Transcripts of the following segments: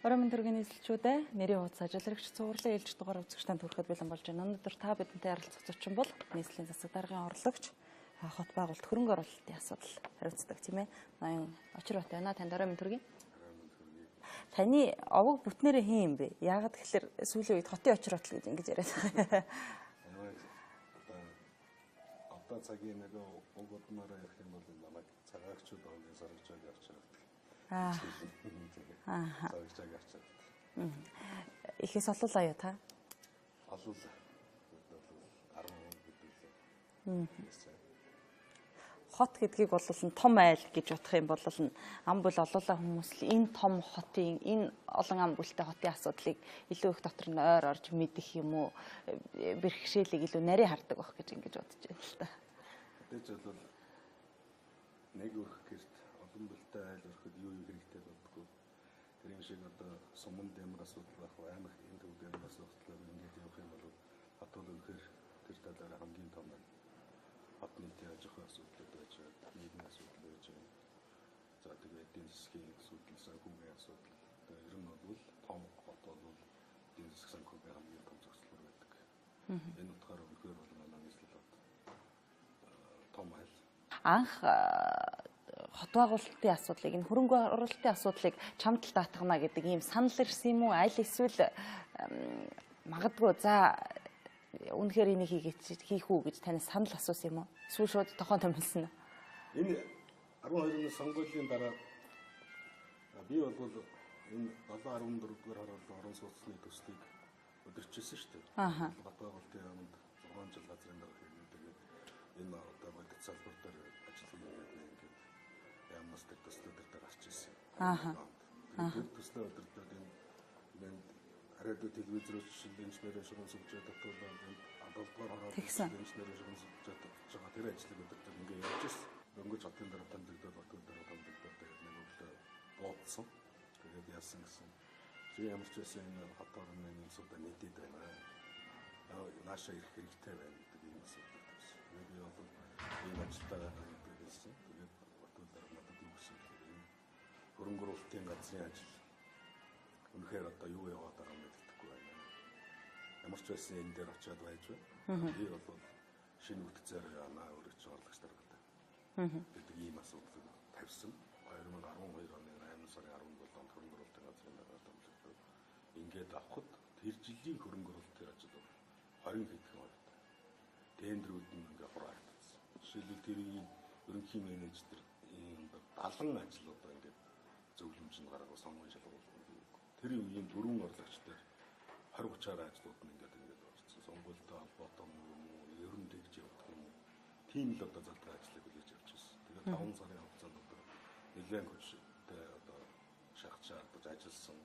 Оройн төргийн нийслэлчүүдээ нэрийн хуудас ажил хэрэгч цувралын ээлж дугаар үзэгч танд хүрэхэд бэлэн болж байна. Өнөөдөр та бидэнтэй ярилцах зочин бол нийслэлийн засаг даргын орлогч хот байгуулалт хөрөнгө оруулалтын асуудал хариуцдаг, тийм ээ. Ноён Очирбат байна. Танд оройн төргийн. Таны овог бүтнээрээ хэн юм бэ? Яагаад тэгэхээр сүүлийн үед хотын Очирбат л гэж ингэж яриад байгаа. Одоо цагийн нэг уг удмаараа ярих юм бол намайг цагаагчуд овгийн саргажааг авчирдаг. Аа. Саргажааг авчирдаг. Ихээс олуулаа юу та? Олуулаа. 10 гэдэг лээ. Хот гэдгийг бол нь том айл гэж бодох юм бол ам бол олуулаа хүмүүс л энэ том хотын энэ олон ам бүлтэй хотын асуудлыг илүү их дотор нь ойр орж мэдэх юм уу, бэрхшээлийг илүү нарийн хардаг байх гэж ингэж бодож байна л та. Тэгэж бол нэг өрх гэрт олон бүлтэй айл өрхөд юу юу хэрэгтэй болдгоо. Тэр юм шиг одоо суманд ямар асуудал байх вэ, аймаг энэ төвд ямар асуудал байх вэ, ингээд явах юм бол хот бол үнэхээр тэр талаараа хамгийн том байна. Хот нийтийн аж ахуйн асуудлууд байж байна, нийгмийн асуудал байж байна. За тэгээ эдийн засгийн асуудал, санхүүгийн асуудал. Тэгээ ер нь бол том хот бол эдийн засаг санхүүгийн хамгийн том зохицлоор байдаг. Энэ утгаараа үнэхээр бол манай нийслэл хот том айл. Анх хот байгуулалтын асуудлыг, энэ хөрөнгө оруулалтын асуудлыг чамд л даатгана гэдэг ийм санал ирсэн юм уу? Аль эсвэл магадгүй за үнэхээр энийг хийх үү гэж танаас санал асуусан юм уу? Эсвэл шууд тохоон томилсон уу? Энэ 12-ны сонгуулийн дараа би бол энэ 7.14 дугаар харуулсан орон сууцны төслийг өдөрчилсөн шүү дээ. Хот байгуулалтын яамд 6 жил газрын дарга хийгээд тэгээд энэ одоо бодит салбар дээр ажил хийгээд ингээд яамнаас тэр төслүүд дээр гарч ирсэн. Тэр төслөө өдөртөөд энэ радио телевизээр инженерийн шугам сүлжээ татуулаад энэ 7 дугаар харуулсан инженерийн шугам сүлжээ татж байгаа тэр ажлыг өдөртөө ингээд явж ирсэн. Дөнгөж хотын дараа томилогдоод хотын дараа томилогдоод тэгээд нэг өглөө буудсан. Тэгээд яасан гэсэн. Чи ямар ч байсан энэ хот орны юмсуудаа мэдээд байна. Наашаа ирэх хэрэгтэй байна гэдэг ийм асуудал тавьсан. Тэгээд би бол ийм ажилдаа байгаа гэдгийг хэлсэн. Тэгээд хотын дараа надад юу гэсэн гэхээр энэ хөрөнгө оруулалтын газрын ажил үнэхээр одоо юу яваад байгаа мэддэхгүй байна. Ямар ч байсан энэ дээр очиад байж байна. Би бол шинэ бүтцээр яана өөрөө чи орлогч даргатай гэдэг ийм асуудлыг тавьсан. 2012 оны 8 сарын 17-нд хөрөнгө оруулалтын газрын даргаар томилогдоод ингээд авахд тэр жилийн хөрөнгө оруулалтын ажил бол 20 хэдхэн хувьд. Тендрүүд нь ингээ хураагдсан. Жишээлбэл тэр үеийн ерөнхий менежер ийм 70 ажил одоо ингээд зөвлөмж нь гаргаа сонгон шалгаруулах юм. Тэр үеийн дөрвөн орлогчдоор 20 30-аар ажлууд нь ингээд орсон. Сонгуультай холбоотой юм уу, ер нь тэгж явдаг юм уу. Тийм л одоо залбираа ажлыг хүлээж авч ирсэн. Тэгээд 5 сарын хугацаанд одоо нэлээд хүчтэй одоо шахаж ажилласан.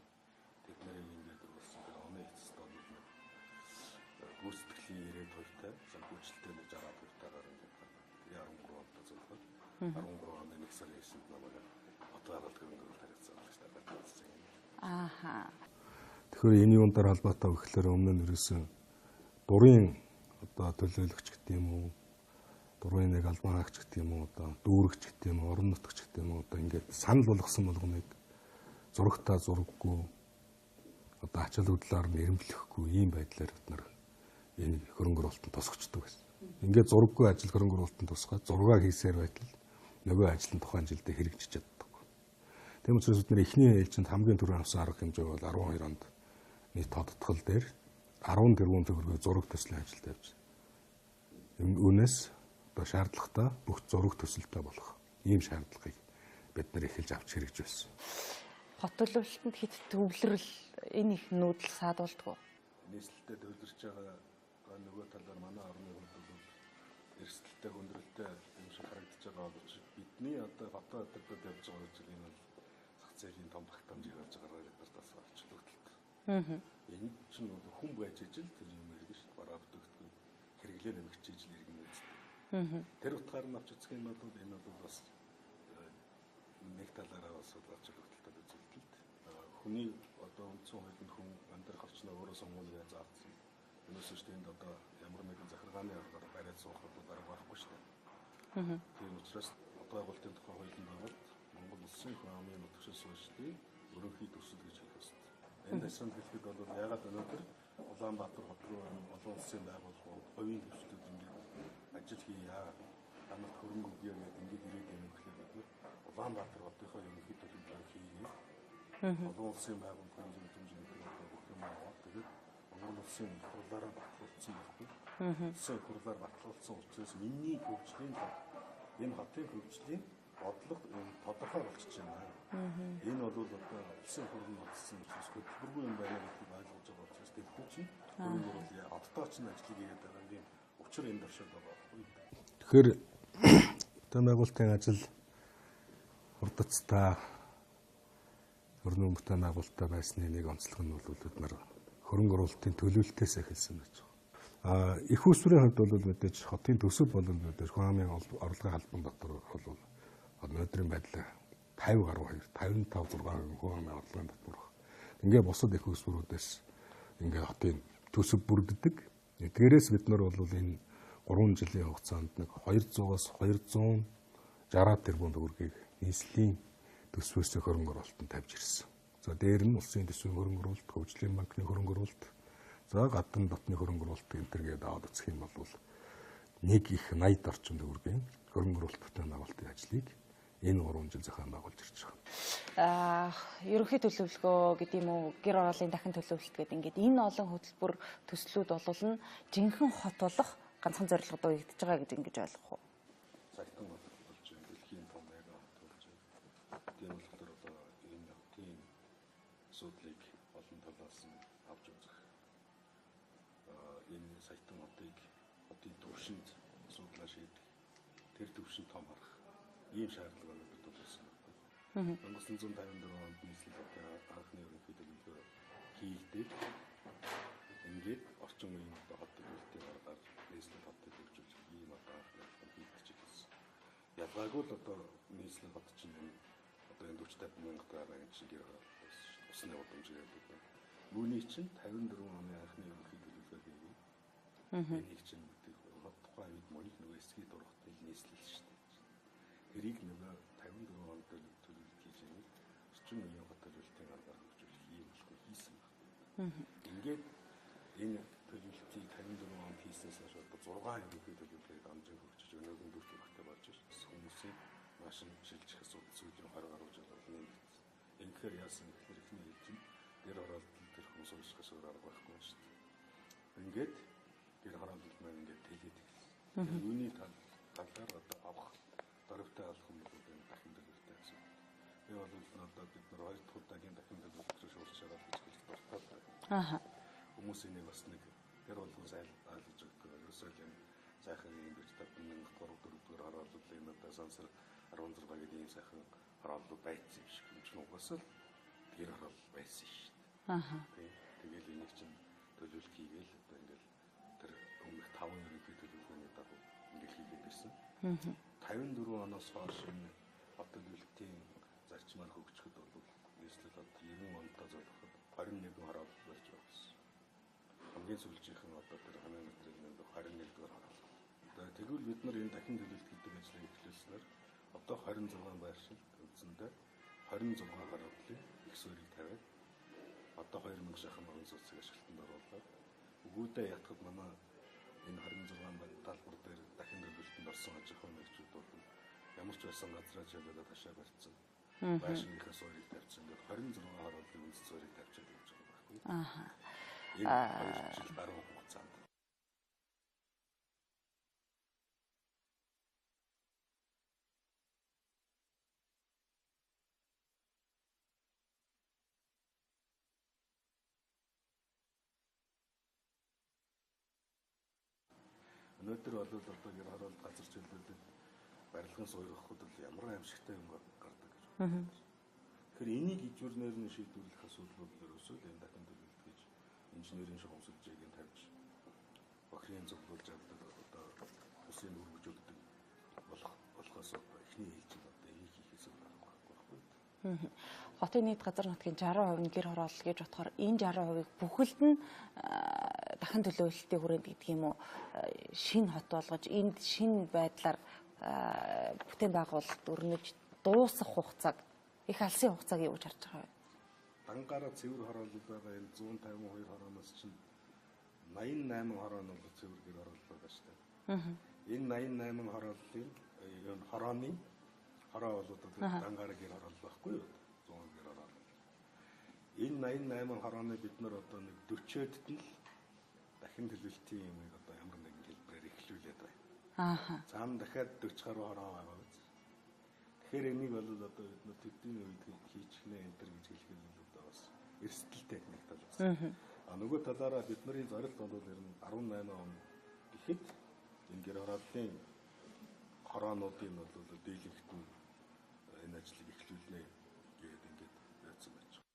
Тэд нарыг ингээд өргөлсөн. Тэр оны эцэст бол нэг гүйцэтгэлийн 90 хувьтай, санхүүжилттэй нэг 60 хувьтайгаар ингээд гаргаад тэгээ 13 онд зөвлөхөд 13 оны 1 сарын 9-нд намайг хот байгуулалт хөрөнгө оруулалт харьцаа орлогч даргаар тооцсон юм. Ааха. Тэгэхээр энэ юун дээр холбоотой гэхлээр өмнө нь ерөөсөн дурын одоо төлөөлөгч гэдэг юм уу, дурын нэг албан хаагч гэдэг юм уу, одоо дүүрэгч гэдэг юм уу, орон нутагч гэдэг юм уу, одоо ингээд санал болгосон болгоныг зурагтаа зураггүй одоо ачаал хөдлөөр нэрмлэхгүй ийм байдлаар бид нар энэ хөрөнгө оруулалтанд тусгачдаг байсан. Ингээд зураггүй ажил хөрөнгө оруулалтанд тусгаад зургаа хийсээр байтал нөгөө ажил нь тухайн жилдээ хэрэгжиж чаддаг. Тийм учраас бид нар эхний ээлжинд хамгийн түрүүнд авсан арга хэмжээ бол 12 онд нийт тодтгол дээр 10 тэрбум төгрөгөөр зураг төслийн ажил тавьж. Үүнээс одоо шаардлагатай бүх зураг төсөлтэй болох ийм шаардлагыг бид нар эхэлж авч хэрэгжүүлсэн. Хот төлөвлөлтөнд хэд төвлөрөл энэ их нүүдэл саадуулдаг уу? Нийслэлтэй төвлөрч байгаа нөгөө талаар манай орны хувьд бол эрсдэлтэй хүндрэлтэй юм шиг харагдаж байгаа боловч бидний одоо хотоо өдөртөд явж байгаа үеийн энэ бол зах зээлийн том багтаамжийг авч байгаа бид нарт бас олчлогдолтой. Энэ чинь бол хүн байж ижил тэр юм иргэн шүү дээ. Бараа бүтээгдэхүүн хэрэглээ нэмэгч ижил иргэн үздэг. Тэр утгаар нь авч үзэх юм бол энэ бол бас нэг талаараа бас олчлогдолтой үзэгдэлт. Хүний одоо үндсэн хуулинд хүн амьдрах орчноо өөрөө сонгоно гэж заасан. Үүнээс биш тэнд одоо ямар нэгэн захиргааны аргаар бариад суух бол арга байхгүй шүү дээ. Тийм учраас хот байгуулалтын тухай хуулийн дагуу Монгол Улсын хүн амын нутагшил суурьшдын ерөнхий төсөл гэж хэлэх ёстой. Энэ ташрамт хэлэхэд бол ягаад өнөөдөр Улаанбаатар хот руу олон улсын байгууллагууд, хувийн хөгжлүүд ингээд ажил хийе, танад хөрөнгө өгье гэдэг ингээд ирээд юм гэхлээр бид нар Улаанбаатар хотынхоо ерөнхий төлөвлөгөө хийгээ. Олон улсын байгууллагын зөвлөмж бүх юм аваад тэгээд Монгол улсын их хурлаараа батлуулсан байхгүй. Улсын их хурлаар батлуулсан учраас энэний хөгжлийн энэ хотын хөгжлийн бодлого энэ тодорхой болчихж байна. Энэ бол одоо улсын их хурл нь батлсан учраас хөтөлбөргүй юм байна гэдгийг ойлгож байгаа учраас дэлхүү чинь хөрөнгө оруулалт оддоо чинь ажлыг хийгээд байгаа юм. Учир энэ дуршил байгаа байхгүй. Тэгэхээр бүтээн байгуулалтын ажил хурдацтай өрнөн бүтээн байгуулалттай байсны нэг онцлог нь бол бид нар хөрөнгө оруулалтын төлөвлөлтөөс эхэлсэн байж байгаа. Их усврын хувьд бол мэдээж хотын төсөв бол мэдээж хүн амын орлогын албан дотор бол өнөөдрийн байдлаар 50.2 55.6% хүн амын орлогын татвар. Ингээ бусад их усвруудаас ингээ хотын төсөв бүрддэг. Эдгээрээс бид нар бол энэ 3 жилийн хугацаанд нэг 200-аас 260 тэрбум төгрөгийг нийслэлийн төсвөөс хөрөнгө оруулалтанд тавьж ирсэн. За дээр нь улсын төсвийн хөрөнгө оруулалт, хөгжлийн банкны хөрөнгө оруулалт, за гадна дотны хөрөнгө оруулалт энэ төр гээд аваад үзэх юм бол нэг их 80 орчим төгрөгийн хөрөнгө оруулалт бүтээн байгуулалтын ажлыг энэ 3 жил зохион байгуулж ирж байгаа. Ерөнхий төлөвлөгөө гэдэг юм уу, гэр хорооллын дахин төлөвлөлт гэдэг ингээд энэ олон хөтөлбөр төслүүд болвол нь жинхэнэ хот болох ганцхан зорилгод уягдж байгаа гэж ингэж ойлгох уу? Сагтан болж байна. Дэлхийн том мега хот болж байна. Тийм болохоор одоо энэ хотын асуудлыг олон талаас нь авч үзэх. Энэ саятан хотыг хотын төвшөнд асуудлаа шийдэх. Тэр төвшөнд том харах. Ийм шаардлага бид болсон байна. 1954 онд нийслэл хотын анхны ерөнхий төлөвлөгөө хийгдээд ингээд орчин үеийн одоо хот төлөвлөлтийн аргаар нийслэл хотыг хөгжүүлж ийм одоо анхны алхам хийгдэж эхэлсэн. Ялгаагүй л одоо нийслэл хот чинь энэ одоо энэ 40 50 мянга байгаа юм чинь гэр хороолол байсан шүү дээ. Усны удамж гэдэг одоо. Үүний чинь 54 оны анхны ерөнхий төлөвлөгөө хийгээв. Энийг чинь хот тухайн үед мөнх нөгөө эсхий дургах нийслэл шүү дээ. Тэрийг нөгөө 54 онд төлөвлөлт хийж байгаа орчин үеийн хот төлөвлөлтийн аргаар хөгжүүлэх ийм алхам хийсэн байна. Ингээд энэ төлөвлөлтийг 54 онд хийснээс хойш одоо 6 ерөнхий төлөвлөгөөг дамжин хөгжиж өнөөгөн дүр төрхтэй болж ирсэн. Хүмүүсийн маш шилжих асуудал сүүлийн 20 гаруй жил бол нэмэгдсэн. Ингэхээр яасан гэхээр эхний ээлжинд гэр хороолтод тэр хүмүүс уншихаас өөр арга байхгүй шүү дээ. Ингээд гэр хороолтод маань ингээд тэлээд эхэлсэн. Үүний талаар одоо авах дөрвтэй алхам бол энэ дахин төлөвлөлттэй асуудал. Би бол одоо бид нар хоёр дахь удаагийн дахин төлөвлөлт рүү шуурч байгаа гэж хэлэх дуртай. Хүмүүс энийг бас нэг гэр болгоос ойлгож өгдөг. Ерөөсөө л энэ сайхан юм 40 50 мянга 3 4-р хороолол энэ одоо сансар 16 гэдэг ийм сайхан хороолол байсан юм шиг. Энэ чинь угаасаа л гэр хороолол байсан шүү дээ. Тэгэл энийг чинь төлөвлөлт хийгээл одоо ингээл тэр өмнөх 5 ерөнхий төлөвлөгөөний дагуу ингээл хийгээд ирсэн. 54 оноос хойш энэ хот төлөвлөлтийн зарчмаар хөгжихэд бол нийслэл хот 90 онтой золгоход 21 хороолол болж байсан. Хамгийн сүүлчийнхэн одоо тэр хамгийн материалын 21-р хороолол. Тэгвэл бид нар энэ дахин төлөвлөлт гэдэг ажлыг эхлүүлснээр одоо 26 байршилд үндсэндээ 26 хорооллын их суурийг тавиад одоо 2000 шахам орон сууцыг ашиглалтанд оруулаад өгөөдөө ятгад манай энэ 26 талбар дээр дахин төлөвлөлтөнд орсон аж ахуйн нэгжүүд бол ямар ч байсан газраа чиглэлээ ташаа барьсан. Байшингийнхаа суурийг тавьсан. Ингээд 26 хорооллын үндэс суурийг тавьчихад явж байгаа байхгүй. Энэ 2 жил гаруй хугацаанд. Өнөөдөр бол одоо гэр хороолт газар чиглүүлээд барилгын суур авахд бол ямар аимшигтай юм гардаг гэж байна. Тэгэхээр энийг ижүүрнээр нь шийдвэрлэх асуудал бол ерөөсөө л энэ дахин төлөвлөлт гэж инженерийн шугам сүлжээг нь тавьж бохирын зөвлөж авдаг одоо улсын өргөж өгдөг болохоос одоо эхний ээлжинд одоо энийг хийхээс өөр арга байхгүй байхгүй. Хотын нийт газар нутгийн 60% нь гэр хороолол гэж бодохоор энэ 60%-ыг бүхэлд нь дахин төлөвлөлтийн хүрээнд гэдэг юм уу шинэ хот болгож энд шинэ байдлаар бүтээн байгуулалт өрнөж дуусах хугацааг их алсын хугацааг юу гэж харж байгаа вэ? дангаараа цэвэр хороолол байгаа энэ 152 хорооноос чинь 88 хороо нь бол цэвэр гэр хороолол байгаа шүү дээ. Энэ 88 хорооллын энэ хорооны хороо бол одоо дангаараа гэр хороолол байхгүй юу? 100 гэр хороолол. Энэ 88 хорооны бид нар одоо нэг 40-д нь л дахин төлөвлөлтийн юмыг одоо ямар нэгэн хэлбэрээр эхлүүлээд байна. Зам дахиад 40 гаруй хороо байгаа биз. Тэгэхээр энийг бол одоо бид нар төдийн үед хийчихнэ энэ төр гэж хэлэхэд бол одоо бас эрсдэлтэй нэг тал бас. А нөгөө талаараа бидний зорилт бол ер нь 18 он гэхэд энэ гэр хорооллын хороонуудын бол дийлэнхт нь энэ ажлыг эхлүүлнэ гээд ингээд яатсан байж байгаа.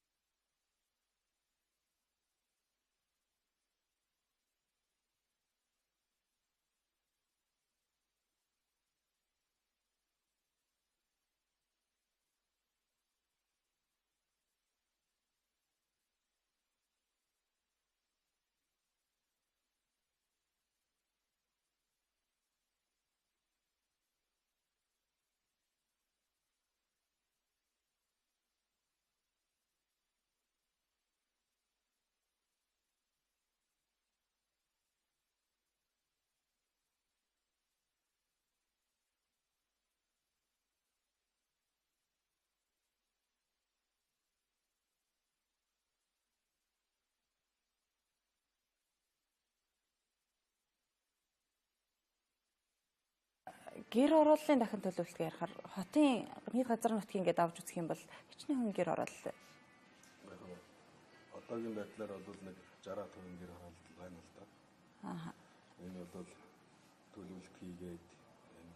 Гэр хорооллын дахин төлөвлөлт ярихаар хотын нийт газар нутгийн ингээд авч үзэх юм бол хичнээн хүн гэр хороолол. Одоогийн байдлаар бол нэг 60% гэр хороолол байна л да. Энэ бол төлөвлөлт хийгээд энэ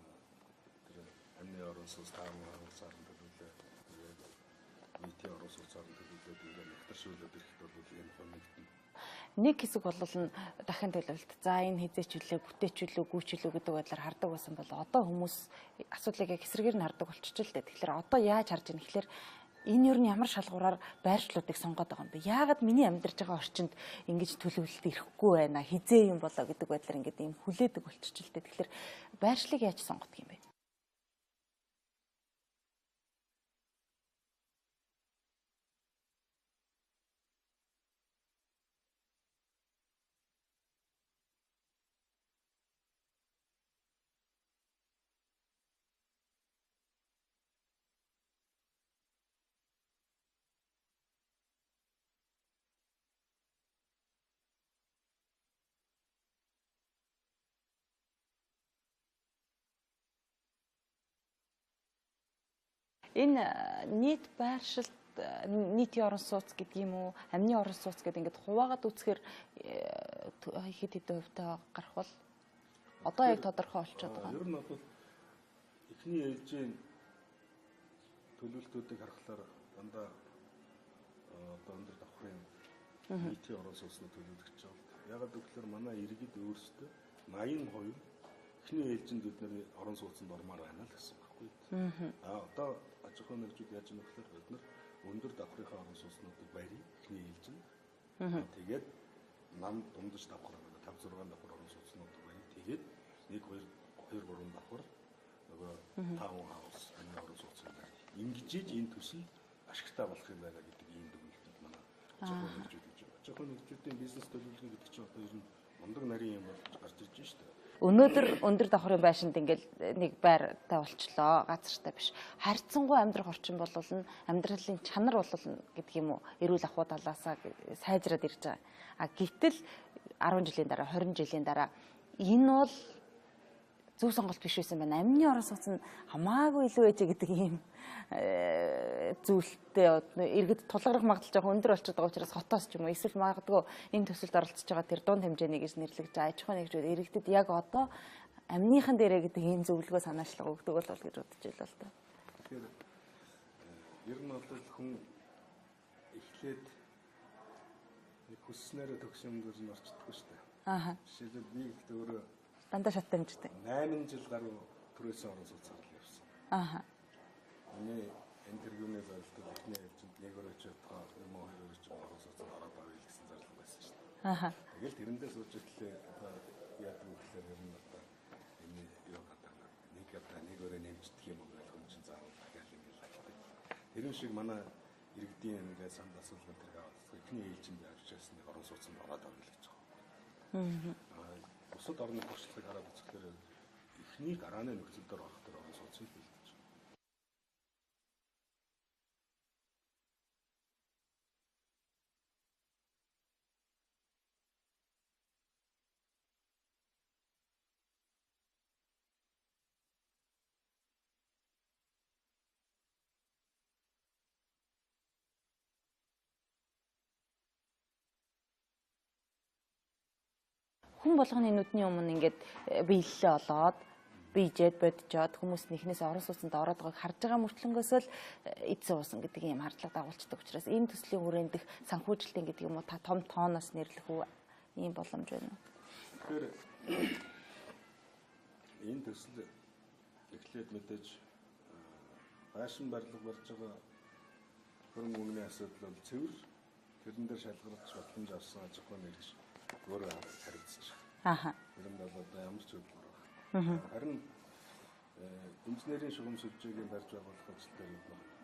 тэр амны орон сууц 5 сар төлөвлөө. Тэгээд нийтийн орон сууцаар төлөвлөөд ингээд нэгтэршүүлээд ирэхэд бол энэ хоногдно. Нэг хэсэг бол нь дахин төлөвлөлт. За энэ хизээч үлээ, бүтээч үлээ, гүйч үлээ гэдэг байдлаар хардаг байсан бол одоо хүмүүс асуудлыг яг эсрэгээр нь хардаг болчихж л дээ. Тэгэхээр одоо яаж харж ийн гэхлээр энэ ер нь ямар шалгуураар байршлуудыг сонгоод байгаа юм бэ? Яагаад миний амьдарч байгаа орчинд ингэж төлөвлөлт ирэхгүй байна? Хизээ юм болоо гэдэг байдлаар ингээд ийм хүлээдэг болчихж л дээ. Тэгэхээр байршлыг яаж сонгодог юм бэ? Энэ нийт байршилт, нийтийн орон сууц гэдэг юм уу, амны орон сууц гэдэг ингээд хуваагаад үзэхээр хэд хэдэн хувьтай гарах бол одоо яг тодорхой болчиход байгаа. Ер нь бол эхний ээлжийн төлөвлөлтүүдийг харахаар дандаа одоо өндөр давхрын нийтийн орон сууцнууд төлөвлөгдөж байгаа. Ягаад гэвэл манай иргэд өөрсдөө 80% эхний ээлжинд бид нар орон сууцнд ормоор байна л гэсэн байхгүй. А одоо аж ахуйн нэгжүүд яаж юм гэхээр бид нар өндөр давхрынхаа орон сууцнуудыг барья эхний ээлжинд. Тэгээд нам дундаж давхар 5 6 давхар орон сууцнуудыг барья. Тэгээд 1 2 2 3 давхар нөгөө таун хаус энэ орон сууцнууд барья. Ингэж энэ төсөл ашигтай болох юм байна гэдэг ийм дүгнэлтэнд манай аж ахуйн нэгжүүд гэж байна. Аж ахуйн нэгжүүдийн бизнес төлөвлөгөө гэдэг чинь одоо ер нь мундаг нарийн юм болж гарч ирж байна шүү дээ. Өнөөдөр өндөр давхрын байшинд ингээл нэг байртай болчлоо, газартай биш. Харьцангуй амьдрах орчин бол нь амьдралын чанар бол гэдэг юм уу, эрүүл ахуй талаасаа сайжраад ирж байгаа. А гэтэл 10 жилийн дараа, 20 жилийн дараа энэ бол зөв сонголт биш байсан байна. Амны орон сууц нь хамаагүй илүү ээжээ гэдэг ийм зүйлтэй иргэд тулгарх магадлал жоохон өндөр болчиход байгаа учраас хотоос ч юм уу эсвэл магадгүй энэ төсөлд оролцож байгаа тэр дунд хэмжээний гэж нэрлэгдэж аж ахуйн нэгжүүд иргэдэд яг одоо амныхан дээрээ гэдэг ийм зөвлөгөө санаачлага өгдөг бол гэж бодож байлаа л та. Тэгэхээр ер нь бол хүн эхлээд нэг хүсснээрээ төгс юм дээр нь орчдоггүй шүү дээ. Аа. Жишээлбэл би ихтэй өөрөө дандаа шат дамждаг. 8 жил гаруй түрээсэн орон сууцаар л явсан. Аа. Миний интервьюний зорилт эхний ээлжинд нэг өрөө чадгаа юм уу хоёр өрөө чадгаа орон сууцанд ороод авъя гэсэн зорилго байсан шүү дээ. Аа. Тэгэл тэрэндээ сууж ирлээ одоо яадаг вэ гэхээр ер нь одоо энэ юу гадаг нэг одоо нэг өрөө нэмждэг юм уу гэж хүн чинь заавал дахиад ингэж лавдаг. Тэрэн шиг манай Иргэдийн ингээд санал асуулгын тэр аваад эхний ээлжинд авчирсан нэг орон сууцнд ороод орно гэж байгаа. Бусад орны туршлагыг хараад үзэхээр эхний гарааны нөхцөл дээр орох тэр орон сууцыг бэлдэж байгаа. Хүн болгоны нүдний өмнө ингээд биелэлээ олоод бийжээд боджоод хүмүүс нэхнээс орон сууцнд ороод байгааг харж байгаа мөртлөнгөөсөө л эд суусан гэдэг ийм хардлага дагуулцдаг учраас энэ төслийн хүрээнд дэх санхүүжилтийн гэдэг юм уу та том тооноос нэрлэх үү ийм боломж байна уу? Тэгэхээр энэ төсөл эхлээд мэдээж байшин барилга барьж байгаа хөрөнгө мөнгөний асуудал бол цэвэр тэрэн дээр шалгарч батламж авсан аж ахуй нэгж өөрөө харилцаж байгаа. Тэр нь бол одоо ямар ч хөдөлгөөр байна. Харин инженерийн шугам сүлжээгийн барьж байгуулах ажил дээр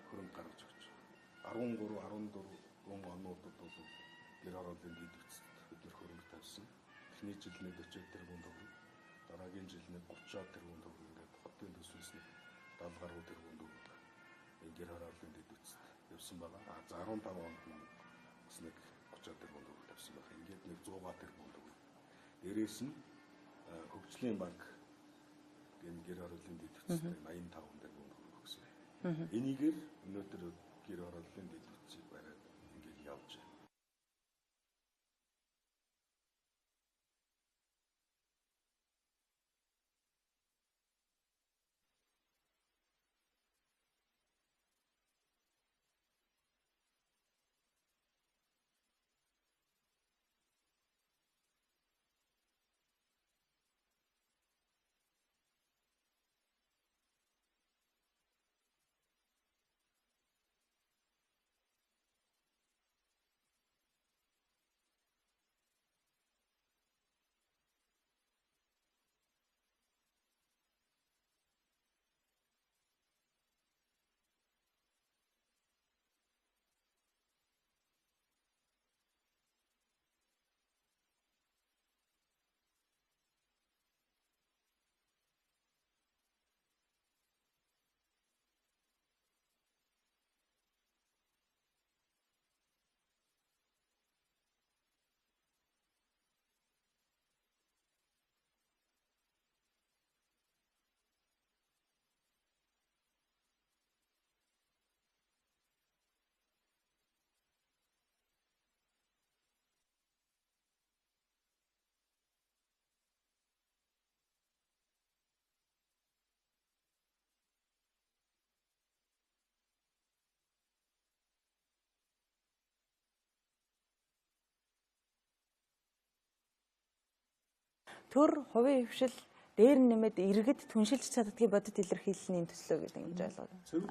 хөрөнгө гаргаж өгч байгаа. 13, 14 онуудад бол гэр хорооллын дэд бүтцэд бид нэр хөрөнгө тавьсан. Эхний жил нэг 40 тэрбум төгрөг, дараагийн жил нэг 30 тэрбум төгрөг ингээд хотын төсвөөс нэг 70 гаруй тэрбум төгрөг гэр хорооллын дэд бүтцэд явсан байгаа. За 15 онд мөн бас нэг 30 тэрбум төгрөг тавьсан байх. Ингээд нэг 100 тэрбум төгрөг. Дээрээс нь хөгжлийн банк энэ гэр хорооллын дэд бүтцэд 85 тэрбум төгрөг өгсөн. Энийгээр өнөөдөр гэр хорооллын дэд бүтцийг бариад ингээд явж байна. Төр хувийн хвшил дээр нь нэмээд иргэд түншилж чаддгийг бодит илэрхийлэл нь энэ төслөө гэдэг ингэж ойлгоо. Цэвэр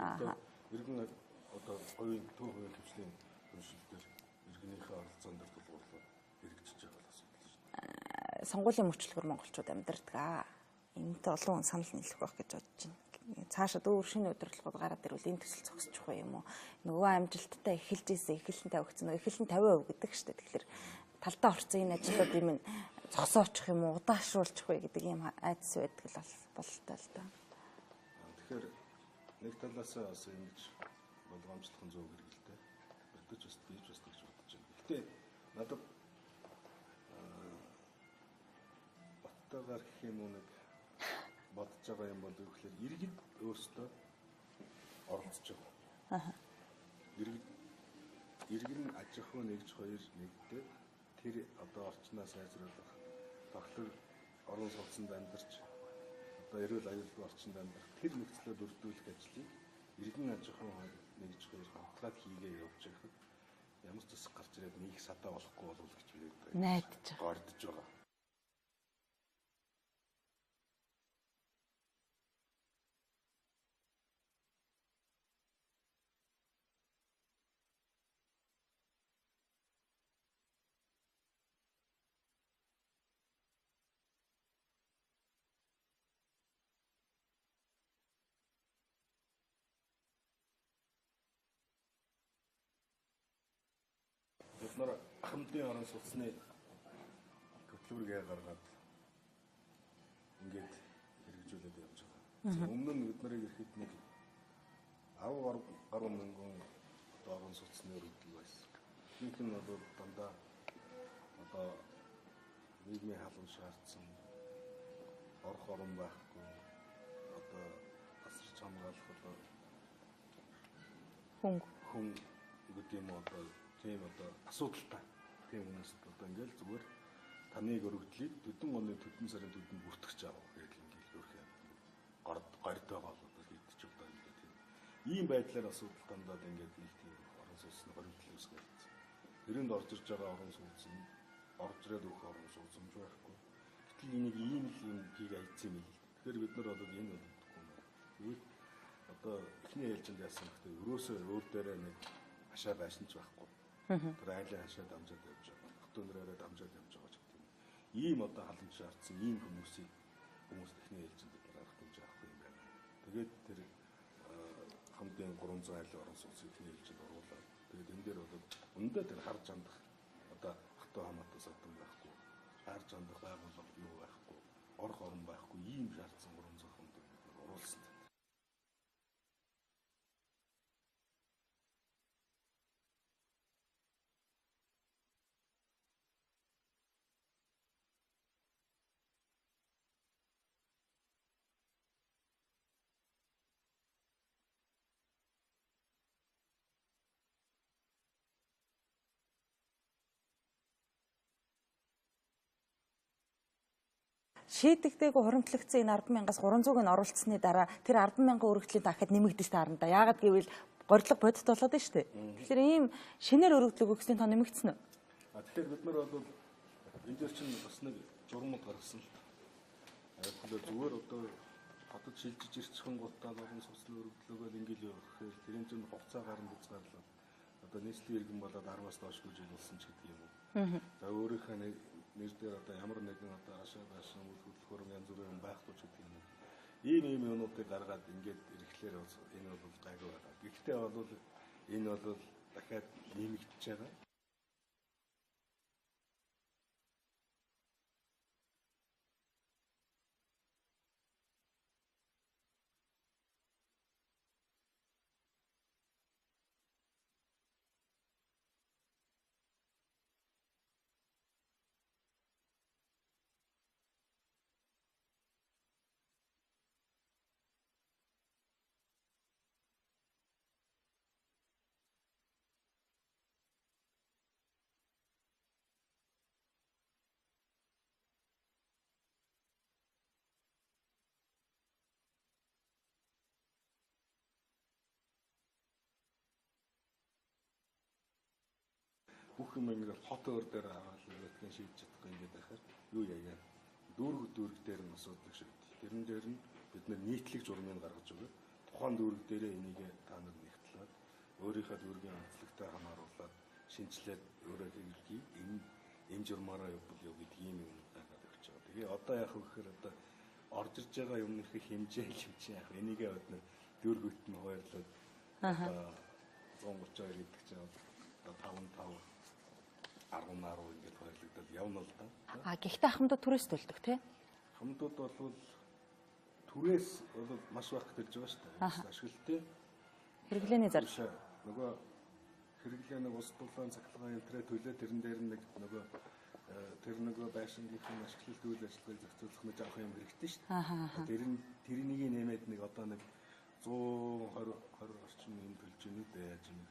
иргэн одоо хувийн төв хувийн хвшлийн түншил дээр иргэнийхээ оролцоон дээр тулгуурлаад хэрэгжиж байгаа асуудал шүү дээ. Сонгуулийн мөчлөгөр монголчууд амьдардаг. Энэтэй олон хүн санал нийлэх байх гэж бодож байна. Цаашаад өөр шинэ удирдлагууд гараад ирвэл энэ төсөл зогсчих уу юм уу? Нөгөө амжилттай эхэлж исэн, эхлэн тавигдсан, эхлэн 50% гэдэг шүү дээ. Тэгэхээр талдаа орсон энэ ажлууд юм зогсоочих юм уу, удаашруулчих вэ гэдэг ийм айдас байдаг л бололтой л да. Тэгэхээр нэг талаасаа бас ингэж болгоомжлох нь зөв хэрэгэлтэй. Бэрдэж бас бийж бас гэж бодож байна. Гэхдээ надад баттайгаар гэх юм уу нэг бодож байгаа юм бол юу гэхээр иргэд өөрсдөө оролцож байгаа. Иргэн аж ахуй нэгж хоёр нэгдээд тэр одоо орчноо сайжруулах, тоглог орон сууцнд амьдарч одоо эрүүл аюулгүй орчинд амьдрах тэр нөхцлөө бүрдүүлэх ажлыг иргэн аж ахуйн нэгж хоёр хамтраад хийгээ явж байхад ямар ч засаг гарч ирээд нэг садаа болохгүй болов гэж би найдаж байгаа. Гордож байгаа. нар Ахмадын орон сууцны хөтөлбөргээ гаргаад ингээд хэрэгжүүлээд явж байгаа. Өмнө нь бид нарыг ирэхэд нэг 10 гаруй мянган одоо орон сууцны өргөдөл байсан. Ихэнх нь бол дандаа одоо нийгмийн халамж шаардсан, орох орон байхгүй, одоо асарч хамгаалах одоо хүн гэдэг юм одоо тийм одоо асуудалтай тийм хүмүүст одоо ингээл зүгээр таныг өргөдлийг төдөн оны төдөн сарын төдөнд бүртгэж авах гэдэг ингээл өөрх юм. Горд байгаа бол одоо хийдчих одоо ингээд тийм ийм байдлаар асуудал дандаа ингээд нэг тийм орон сууцны хоригдол үүсгэж байна. Тэрэнд орж ирж байгаа орон сууц нь орж ирээд өгөх орон сууц юм байхгүй. Гэтэл энийг ийм л юм хийг айцсан юм л. Тэгэхээр бид нар бол энэ бол удахгүй юм байна. Тэгвэл одоо эхний ээлжинд яасан гэхдээ өрөөсөө өөр дээрээ нэг хашаа байшин ч байхгүй. Тэр айлын хашаа дамжаад явж байгаа. Хотын нэрээрээ дамжаад явж байгаа ч гэдэг юм. Ийм одоо халамж шаардсан ийм хүмүүсийг хүмүүс эхний ээлжинд бид нар арга хэмжээ авах юм байна. Тэгээд тэр хамтын 300 айлын орон сууцыг эхний ээлжинд оруулаад тэгээд энэ дээр бол өндөө тэр харж хандах одоо хатуу хамаатай содон байхгүй, харж хандах байгууллага юу байхгүй, орох орон байхгүй ийм шаардсан 300 хүнд бид нар оруулсан. Шийдэгдээгүй хуримтлагдсан энэ 10,300-ыг нь оруулсны дараа тэр 10,000 өргөдлийн дахиад нэмэгдэж таарна да. Яагаад гэвэл горилго бодит болоод байна шүү дээ. Тэгэхээр ийм шинээр өргөдлөг өгсөний тоо нэмэгдсэн үү? Тэгэхээр бид нар бол энэ дээр чинь бас нэг журмууд гаргасан л та. Тэгэхээр зүгээр одоо хотод шилжиж ирчихэн гутаа орон сууцны өргөдлөөгөө ингээл явах гэхээр тэрийн чинь хугацаа гарan хязгаарлаад одоо нийслэлийн иргэн болоод 10-аас доош жил болсон ч гэдэг юм уу. За өөрийнхөө нэр дээр одоо ямар нэгэн одоо ашаа даашин үйл хөдлөх янз бүрийн юм байхгүй ч гэдэг юм. Ийм ийм юмнуудыг гаргаад ингээд ирэхлээр энэ бол гайгүй байгаа. Гэхдээ бол энэ бол дахиад нэмэгдэж байгаа. Бүх юм ингээд хот өөр дээр аваад ингээд шийдэж чадахгүй ингээд байхаар юу яа дүүрэг дүүрэг дээр нь асуудал шиг. Тэрэн дээр нь бид нар нийтлэг журмыг гаргаж өгөө. Тухайн дүүрэг дээрээ энийг та нар нэгтлээд өөрийнхөө дүүргийн онцлогтой хамааруулаад шинчлээд өөрөө хэрэглэе. Энэ энэ журмаараа явбал юу гэдэг ийм юм гаргаад өгч байгаа. Тэгээ одоо яах вэ гэхээр одоо орж ирж байгаа юмныхээ хэмжээ хэмжээ яах вэ? Энийгээ бид нар дүүргүүт нь хуваарлаад 132 гэдэг чинь одоо 5 5 10 10 ингээд хуваарлагдал явна л да. А гэхдээ ахмадууд түрээс төлдөг тий? Ахмадууд бол түрээс бол маш бага төлж байгаа шүү дээ. Ашиглалтын хэрэглээний зардал. Нөгөө хэрэглээ нэг ус дулаан цахилгаан энтрээ төлөө тэрэн дээр нэг нөгөө тэр нөгөө байшингийнх нь ашиглалт үйл ажиллагааг зохицуулах нэг жоох юм хэрэгтэй шүү дээ. Тэр нь тэрнийг нэмээд нэг одоо нэг 120 20 орчим юм төлж гинүү дээ яаж юм.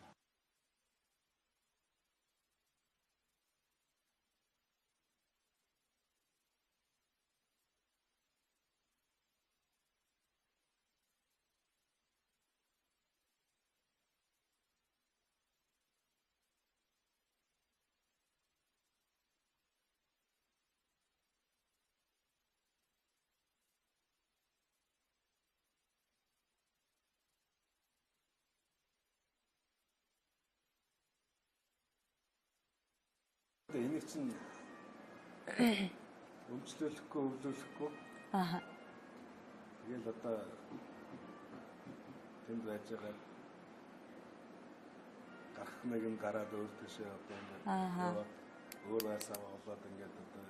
Энийг чинь өмчлөлөхгүй, өвлүүлэхгүй. Аа. Тэгэл одоо тэнд байж байгаа Гарах нэг нь гараад өөр тийшээ одоо ингээд яваад өөр байрсаа болоод ингээд одоо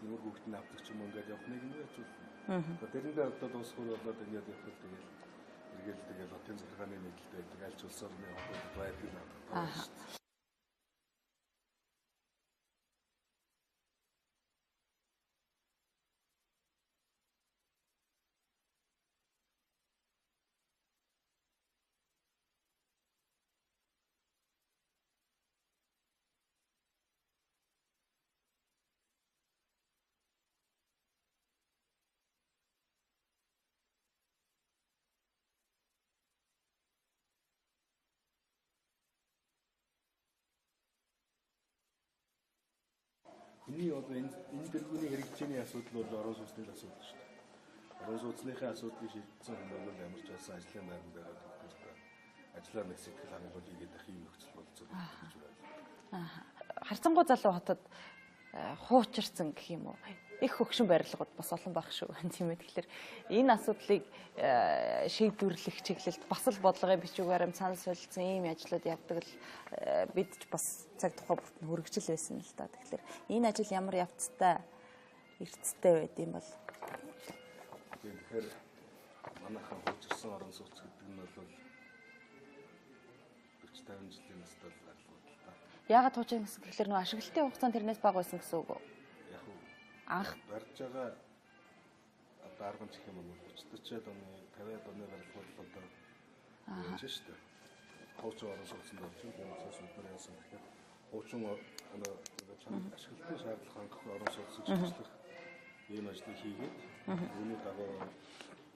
ямар хүүхдийн авдаг ч юм уу ингээд явах нэг нь байж болно. Тэрэндээ одоо дуусхур болоод ингээд явах тэгэл эргэл тэгэл хотын захиргааны нийтлэлтэй байдаг аль ч улс орны хотод байдаг л байна шүү дээ. Хүний одоо энэ дэргүүний хэрэгцээний асуудал бол орон сууцны асуудал шүү дээ. Орон сууцныхаа асуудлыг шийдсэн хүн бол ямар ч байсан ажлын байран дээр төвхөртэй ажлаа нэг сэтгэл хангалуун хийгээд ах юм нөхцөл болцоо гэж байна. Харцангуй залуу хотод хуучирсан гэх юм уу? Их хөгшин барилгууд бас олон байх шүү. Тийм ээ. Тэгэхээр энэ асуудлыг шийдвэрлэх чиглэлд бас л бодлогын бичиг баримт санал солилцсон ийм ажлууд явдаг л бид ч бас цаг тухай бүрт нь хүргэжил байсан л та. Тэгэхээр энэ ажил ямар явцтай эрдэстэй байд юм бол? Тэгэхээр манайхан хуучирсан орон сууц гэдэг нь бол 40 50 жилийн настай барилгууд л та. Яагаад хуучирсан гэсэн гэхлээр нөө ашиглалтын хугацаанд тэрнээс бага байсан гэсэн үг үү? Анх барьж байгаа одоо 10 гэх юм уу 30-40 оны 50-аад оны барилгууд л одоо яаж шүү дээ. Хуучин орон сууцнд болж байна. Тийм учраас бид нар яасан гэхээр хуучин ашиглалтын шаардлага хангах орон сууцыг шинжлэх ийм ажлыг хийгээд үүний дагуу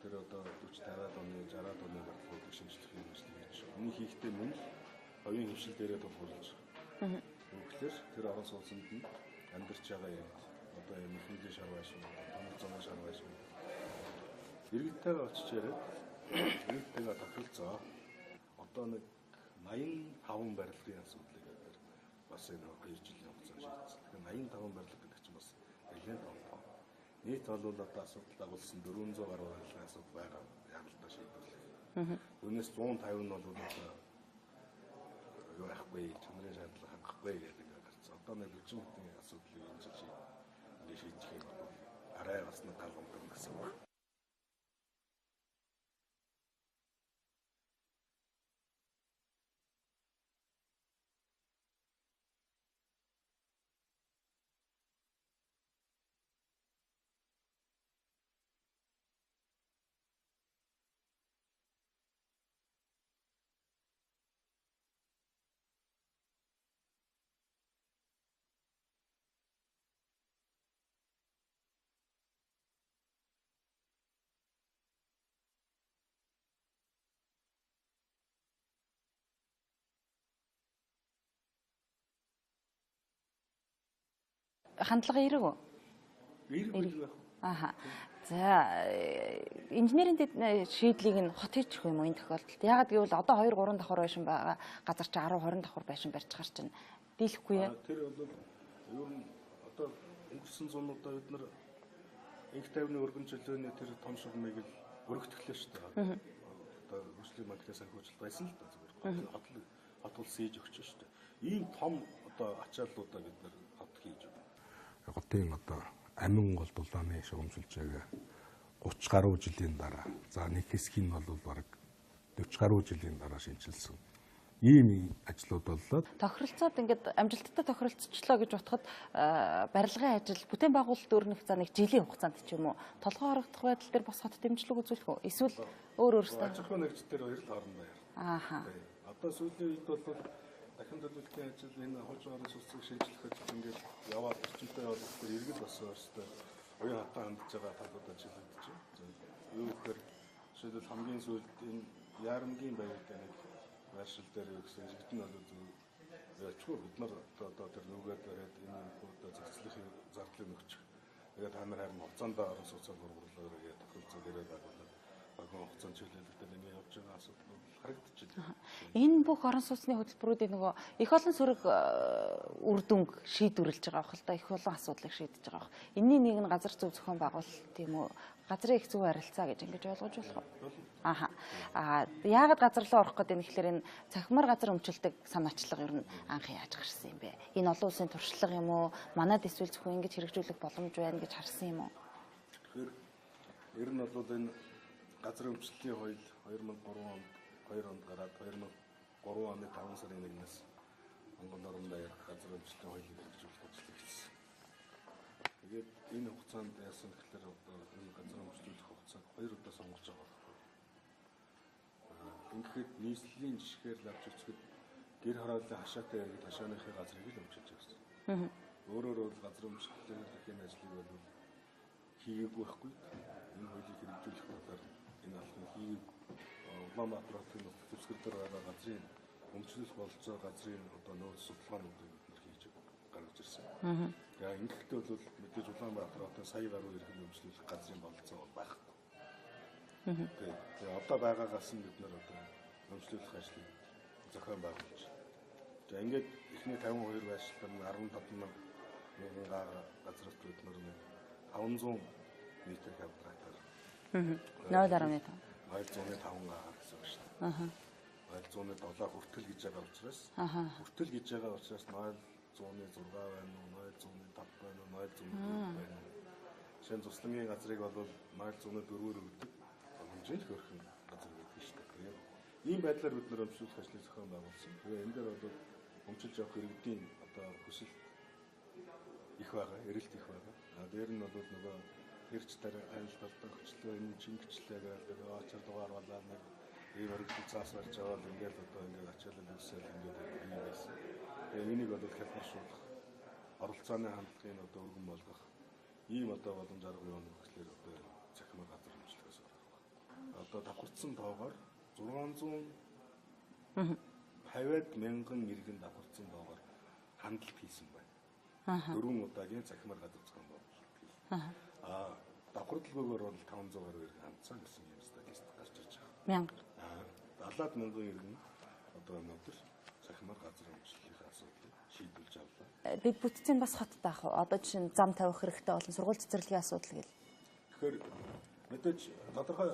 тэр одоо 40 50-аад оны 60-аад оны барилгуудыг шинжлэх ийм ажлыг хийж. Үүний хийхдээ мөн л оюун хвшил дээрээ тулгуурлаж. Үүгээр тэр орон сууцнд нь амьдарч байгаа юм. Одоо юм механизм шар байшин, томор зомын шар байшин. Иргэдтэйгээ очиж яриад, иргэдтэйгээ тохиролцоо. Одоо нэг 85 барилгын асуудлыг бид бас энэ 2 жилийн хугацаанд шийдсэн. Тэгэхээр 85 барилга гэдэг чинь бас нэлээд том тоо. Нийт бол одоо асуудал дагуулсан 400 гаруй барилгын асуудал байгаа. Яралдаа шийдвэрлэх. Үүнээс 150 нь бол одоо юу байхгүй, чанарын шаардлага хангахгүй гэдэг гарцсан. Одоо нэг 40 хэдэн асуудлыг энэ жил шийдэх юм бол арай бас нэг талгамтай гэсэн үг. Хандлага эрэг үү? Эрэг байх. Аха. За, инженерийн шийдлийг нь хот хийчих юм уу энэ тохиолдолд? Яагаад гэвэл одоо 2 3 давхар байшин байгаа газар чи 10 20 давхар байшин барьж гар чинь дийлэхгүй яа. Тэр бол ер нь одоо өнгөрсөн зуунуудаа бид нар инх тайвны өргөн чөлөөний тэр том шугамыг л өргөтгөлээ шүү дээ. Одоо хөгжлийн банкны санхүүжилт байсан л да зүгээр. Хот улс хийж өгч шүү дээ. Ийм том одоо ачааллуудаа бид нар хот хийж өгнө. Хотын одоо амин гол дулааны шугамшилжээг 30 гаруй жилийн дараа за нэг хэсгийг нь бол бараг 40 гаруй жилийн дараа шинэчилсэн ийм ажлууд боллоо. Тохиролцоод ингээд амжилттай тохиролцчлоо гэж бодоход барилгын ажил бүтээн байгуулалт өрнөх за нэг жилийн хугацаанд ч юм уу толгой хорогдох байдал дээр бас хот дэмжлэг үзүүлэх үү? Эсвэл өөр өөрсдөө аж ахуйн нэгж дээр хоёр л хоорондоо ярь. Ааха. Одоо сүүлийн үед бол дахин төлөвлөлтийн ажил энэ хуучин орон сууцыг шинжлэх ажил ингээд яваад эрчимтэй яваад иргэд бас өөрсдөө оюун хатан хандж байгаа талууд ажиллагдаж байна. Юу гэхээр жишээлбэл хамгийн сүүлд энэ Ярамгийн баярт нэг байршил дээр юу гэсэн иргэд нь бол зөв бид нар одоо тэр нүгээд бариад энэ одоо зохицлын зардлыг нөхчих. Тэгээд та нар харин хугацаанд орон сууцаар гурварлаа гэж тохиролцоо дээрээ дагуулад богино хугацаанд чиглэлтэй ингэ явж байгаа асуудал харагдчихлаа. Энэ бүх орон сууцны хөтөлбөрүүдийн нөгөө их олон сөрөг үр дүнг шийдвэрлэж байгаа бох л да, их олон асуудлыг шийдэж байгаа бох. Энэний нэг нь газар зүй зохион байгуулалт тийм үү? Газрын их зөв харилцаа гэж ингэж ойлгож болох уу? Аха. А яагаад газар руу орох гэдэг нь гэхээр энэ цахимаар газар өмчилдөг санаачлага ер нь анх яаж гарсан юм бэ? Энэ олон улсын туршлага юм уу? Манад эсвэл зөвхөн ингэж хэрэгжүүлэх боломж байна гэж харсан юм уу? Тэгэхээр ер нь бол энэ газар өмчлөлийн хууль 2003 онд 2 онд гараад 2003 оны 5 сарын 1-ээс Монгол орон даяар газар өмчлөлийн хуулийг хэрэгжүүлэх ажил эхэлсэн. Тэгээд энэ хугацаанд яасан гэхээр одоо энэ газар өмчлүүлэх хугацааг 2 удаа сонгож байгаа байхгүй. Ингээд нийслэлийн жишгээр лавж үзэхэд гэр хорооллын хашаатай иргэд хашааныхаа газрыг л өмчилж байсан. Өөрөөр бол газар өмчлөлийн ажлыг бол хийгээгүй байхгүй. Энэ хуулийг хэрэгжүүлэх талаар энэ алхам хийгээгүй. Улаанбаатар хотын төвсгөл дээр байгаа газрын өмчлөх болцоо газрын одоо нөөц судалгаануудыг бид нар хийж гаргаж ирсэн. Тэгээ ингэхдээ бол мэдээж Улаанбаатар хотын сая гаруй иргэн өмчлөх газрын болцоо бол байхгүй. Тэгээ одоо байгаагаас нь бид нар одоо өмчлөх ажлыг зохион байгуулж. Тэгээ ингээд эхний 52 байршлаар нь 15 мянган газарт бид нар 500 метр квадратаар 0.5 0.5 гаар гэсэн үг шүү дээ. 0.7 хүртэл гэж байгаа учраас хүртэл гэж байгаа учраас 0.6 байна уу, 0.5 байна уу, 0.4 байна уу. Жишээ нь цуслангийн газрыг бол 0.4-өр өгдөг боломжийн хөрхөн газар гэдэг шүү дээ. Тэгээд ийм байдлаар бид нэр өмчлөх ажлыг зохион байгуулсан. Тэгээ энэ дээр бол өмчилж явах иргэдийн одоо хүсэл их байгаа, эрэлт их байгаа. А дээр нь бол нөгөө хэрч дараа танилцалт өгчлөө, энэ чингчлээ гэдэг очор дугаар болоо нэг ийм өргөдөл цаас барьж аваад ингээл одоо ингээд ачаалал үүсэл ингээд ийм байсан. Тэгээ энийг бол хялбаршуулах, оролцооны хандлагыг одоо өргөн болгох ийм одоо боломж арга юу нэг гэхлээр одоо цахимаар газар өмчлөхөөс гарах. Одоо давхарцсан тоогоор 650 мянган иргэн давхарцсан тоогоор хандалт хийсэн байна. Дөрвөн удаагийн цахимаар газар зохион байгуулалт хийсэн. Аа давхардалгүйгээр бол 500 гаруй иргэн хандсан гэсэн юм статистик гарч ирж байгаа. Мянга. 70 мянган иргэн одоо өнөөдөр цахимаар газар өмчлөлийн асуудлыг шийдвэрлэж авлаа. Бид бүтцийн бас хотод аах уу? Одоо жишээ нь зам тавих хэрэгтэй болон сургууль цэцэрлэгийн асуудал гэл. Тэгэхээр мэдээж тодорхой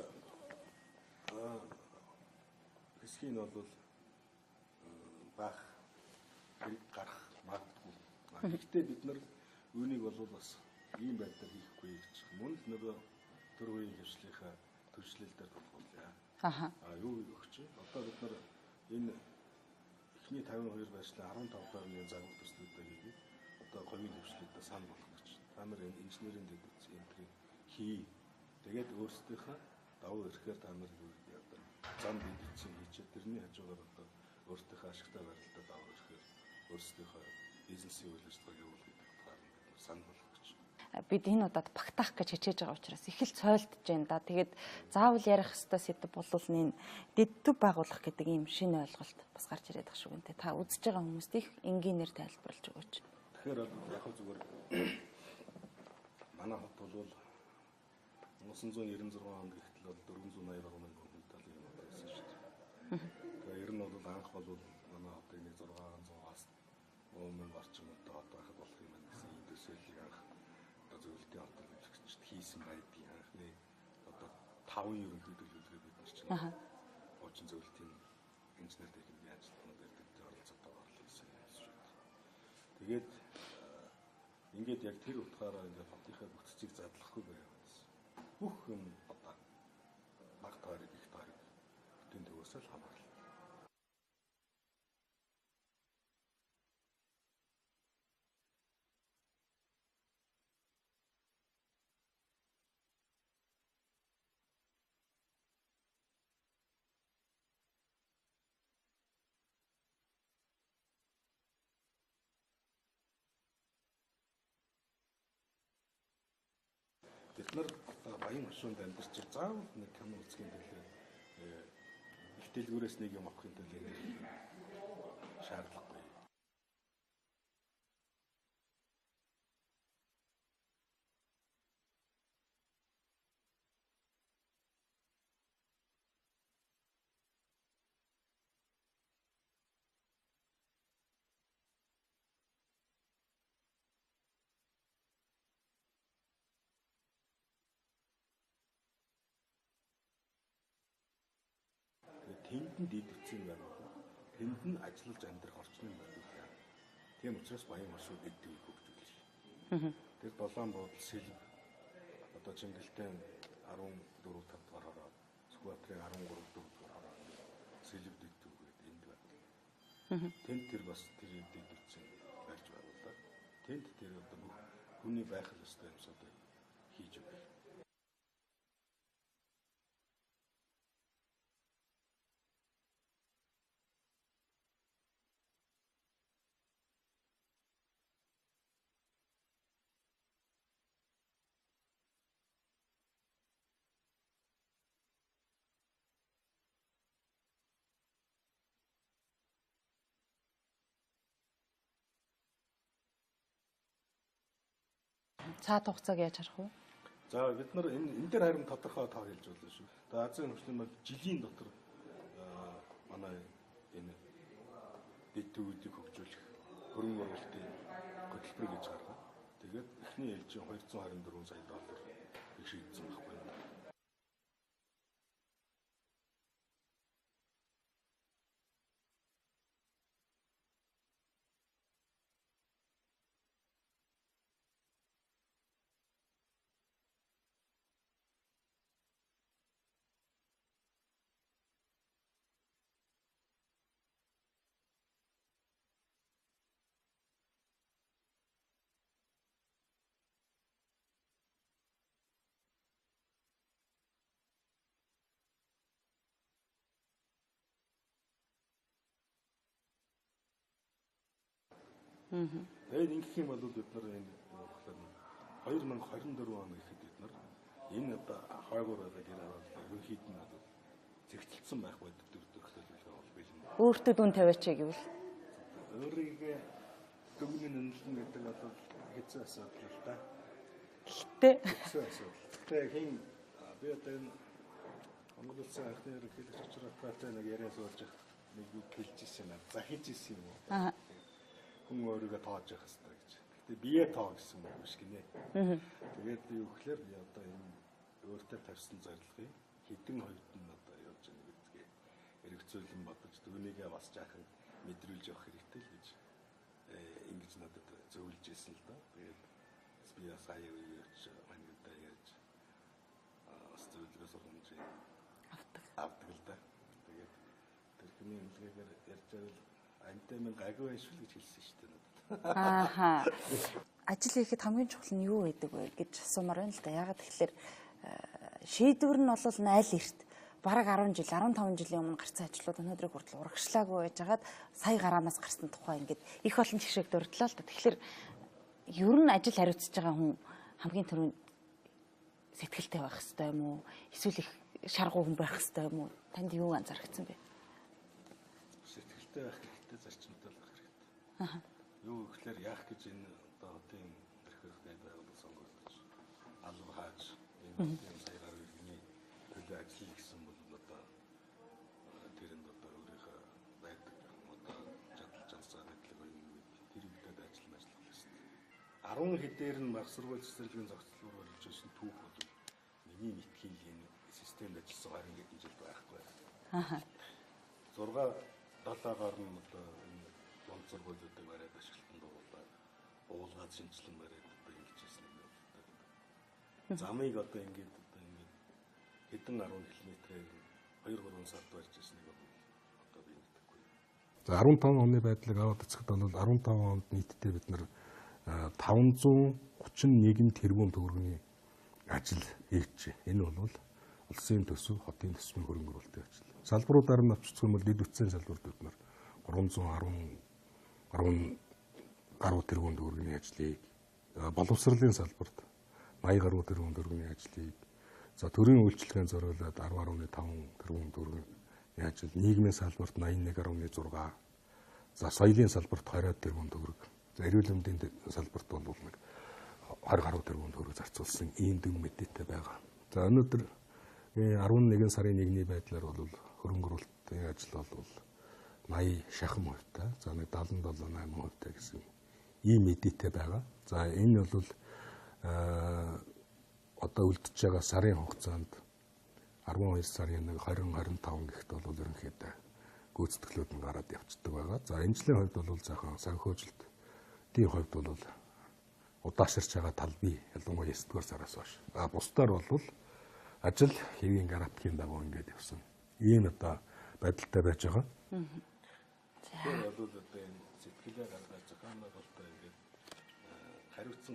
хэсгийг нь бол баах хэрэг гарах магадгүй. Гэхдээ бид нар үүнийг бол бас ийм байдлаар хийхгүй гэж. Мөн л нөгөө төр үеийн хвшлийнхаа төршлөл дээр тулгуурлаа. Аа юу өгч вэ? Одоо бид нар энэ эхний 52 байршлын 15 дахь загвар төслүүдээ хийгээд одоо говийн хвшлүүдээ санал болгох гэж. Та нар энэ инженерийн дэд энтрийг хий. Тэгээд өөрсдийнхөө давуу эрхээр та нар юу гэдэг одоо зам дэд хийчихэд тэрний хажуугаар одоо өөрсдийнхөө ашигтай барилдаа давуу эрхээр өөрсдийнхөө бизнесийн үйл ажиллагааг явуулах гэдэг утгаар нь бид нар санал болгох гэж. Бид энэ удаад багтаах гэж хичээж байгаа учраас их л цойлдож байна да. Тэгээд заавал ярих ёстой сэдэв бол энэ дэд төв байгуулах гэдэг ийм шинэ ойлголт бас гарч ирээд байгаа шүү гэнэ. Та үзэж байгаа хүмүүст их энгийнээр тайлбарлаж өгөөч. Тэгэхээр бол яг зүгээр манай хот бол 1996 онд гэхтэл бол 480 гаруй мянган хүнтэй л юм байсан шүү дээ. Тэгээ ер нь бол анх бол манай хотыг нэг 600-аас 100,000 орчим одоо хот байхад болох юм байна гэсэн ийм төсөөллийг анх одоо зөвлөлтийн хотод дэвшигчд хийсэн байдгийг анхны одоо 5 ерөнхий төлөвлөгөө бид нар чинь хуучин зөвлөлтийн инженер техникийн ажилтнууд эрдэмтдийн оролцоотойгоор л хийсэн юм шүү дээ. Тэгээд ингээд яг тэр утгаараа ингээд хотынхаа бүтцийг задлахгүй байв гэсэн. Бүх юм одоо баг тойрог их тойрог бүтэн төвөөс л хамаарал. Бид нар одоо баян хошуунд амьдарч заавал нэг кино үзэхийн төлөө их дэлгүүрээс нэг юм авахын төлөө шаардлагагүй. Тэнд нь дэд үтсийн байгууллага, тэнд нь ажиллаж амьдрах орчныг бүрдүүлээ. Тийм учраас Баян хошуу дэд төвийг хөгжүүлж. Тэр долоон буудал сэлб одоо Чингэлтэй 14 5 дугаар хороо, Сүхбаатарын 13 4 дугаар хороо сэлб дэд төв гэдэг энд байна. Тэнд тэр бас тэр дэд үтсийн барьж байгууллаа. Тэнд тэр одоо бүх хүний байх ёстой юмсуудыг хийж өгье. Цаад хугацааг яаж харах вэ? За бид нар энэ дээр харин тодорхой тоо хэлж болно шүү. Одоо Азийн хөгжлийн бол жилийн дотор манай энэ дэд төвүүдийг хөгжүүлэх хөрөнгө оруулалтын хөтөлбөр гэж гаргаад тэгээд эхний ээлжийн 224 сая доллар их шийдсэн байхгүй. Тэгээд ингэх юм бол бид нар энэ 2024 он гэхэд бид нар энэ одоо хойгоор байгаа гэр харуулдаг ерөнхийд нь бол зэгцэлсэн байх бодит төр бол бэлэн. Өөртөө дүн тавиач гэвэл өөрийгөө дүгнэн үнэлнэ гэдэг бол хэцүү асуудал л да. Гэтэ хэцүү асуудал. Гэтэ хин би одоо энэ Монгол улсын анхны ерөнхийлөгч Учраатай нэг яриа суулж нэг үг хэлж ирсэн юм. Захиж ирсэн юм уу? Аа. Хүн өөрийгөө тоож явах хэрэгтэй гэж. Гэтэ бие тоо гэсэн үг биш гинэ. Тэгээд юу гэхээр би одоо энэ өөртөө тавьсан зорилгыг хэдэн хувьд нь одоо явж байгаа гэдгээ эргцүүлэн бодож түүнийгээ бас жаахан мэдрүүлж явах хэрэгтэй л гэж ингэж надад зөвлөж ирсэн л доо. Тэгээд би бас аяа үе очиж манайдаа ярьж бас зөвлөгөө сургамж авдаг л да. Тэгээд тэр хүний үнэлгээгээр ярьж байвал амтай минь гайгүй байх шүү гэж хэлсэн шүү дээ надад. Ааха. Ажил хийхэд хамгийн чухал нь юу байдаг вэ гэж асуумаар байна л да. Яагаад тэгэхээр шийдвэр нь бол айл эрт бараг 10 жил, 15 жилийн өмнө гарсан ажлууд өнөөдрийг хүртэл урагшлаагүй байжгаад сая гараанаас гарсан тухай ингээд их олон жишээг дурдлаа л да. Тэгэхээр ер нь ажил хариуцж байгаа хүн хамгийн түрүүнд сэтгэлтэй байх ёстой юм уу? Эсвэл их шаргуу хүн байх ёстой юм уу? Танд юу анзаарчихсан бэ? Сэтгэлтэй байх хэрэгтэй, зарчимтай байх хэрэгтэй. Аа. Юу гэхээр яах гэж энэ одоо хотын эрх байгууллага сонгогдож алба хааж энэ хотын сая гаруй иргэний төлөө ажиллая гэсэн бол одоо тэрэнд одоо өөрийнхөө байдаг одоо чадал чансаа мэдлэг оюун тэр үедээ ажиллах хэрэгтэй. 10 хэдээр нь баг сургууль цэцэрлэгийн зохицлоор болж байсан түүх бол миний мэдхийн энэ системд ажилласан 20 хэдэн жил байхгүй. Аа. 6 7-аар нь одоо энэ дунд сургуулиудыг бариад ашиглалтанд оруулаад уулгаад шинжилэн бариад одоо ингэж хийсэн юм байна. Замыг одоо ингэж хэдэн 10 км-ээр 2-3 сард барьж ирснийг одоо би мэдэхгүй. За 15 оны байдлыг аваад үзэхэд бол 15 онд нийтдээ бид нар 531 тэрбум төгрөгийн ажил хийжээ. Энэ бол улсын төсөв, хотын төсвийн хөрөнгө оруулалтын ажил. Салбаруудаар нь авч үзэх юм бол дэд үтсийн салбарт бид нар 310 гаруй тэрбум төгрөгийн ажлыг, боловсролын салбарт 80 гаруй тэрбум төгрөгийн ажлыг, за төрийн үйлчилгээнд зориулаад 10.5 тэрбум төгрөгийн ажил, нийгмийн салбарт 81.6, за соёлын салбарт 20 тэрбум төгрөг, за эрүүл мэндийн салбарт бол нэг 20 гаруй тэрбум төгрөг зарцуулсан ийм дүн мэдээтэй байгаа. За өнөөдөр 11 сарын 1-ний байдлаар бол хөрөнгө оруулалтын ажил бол 80 шахам хувьтай, за нэг 77 8 хувьтай гэсэн ийм мэдээтэй байгаа. За энэ бол одоо үлдэж байгаа сарын хугацаанд 12 сарын 1 20 25 гэхэд бол ерөнхийдөө гүйцэтгэлүүд нь гараад явцдаг байгаа. За энэ жилийн хувьд бол сайхан санхүүжилтийн хувьд бол удаашарч байгаа тал бий. Ялангуяа 9 дугаар сараас хойш. А бусдаар бол ажил хэвийн графикийн дагуу ингээд явсан. Ийм одоо байдалтай байж байгаа. Тэгэхээр бол одоо энэ сэтгэлээ гаргаж зохион байгуулалтаа ингээд хариуцсан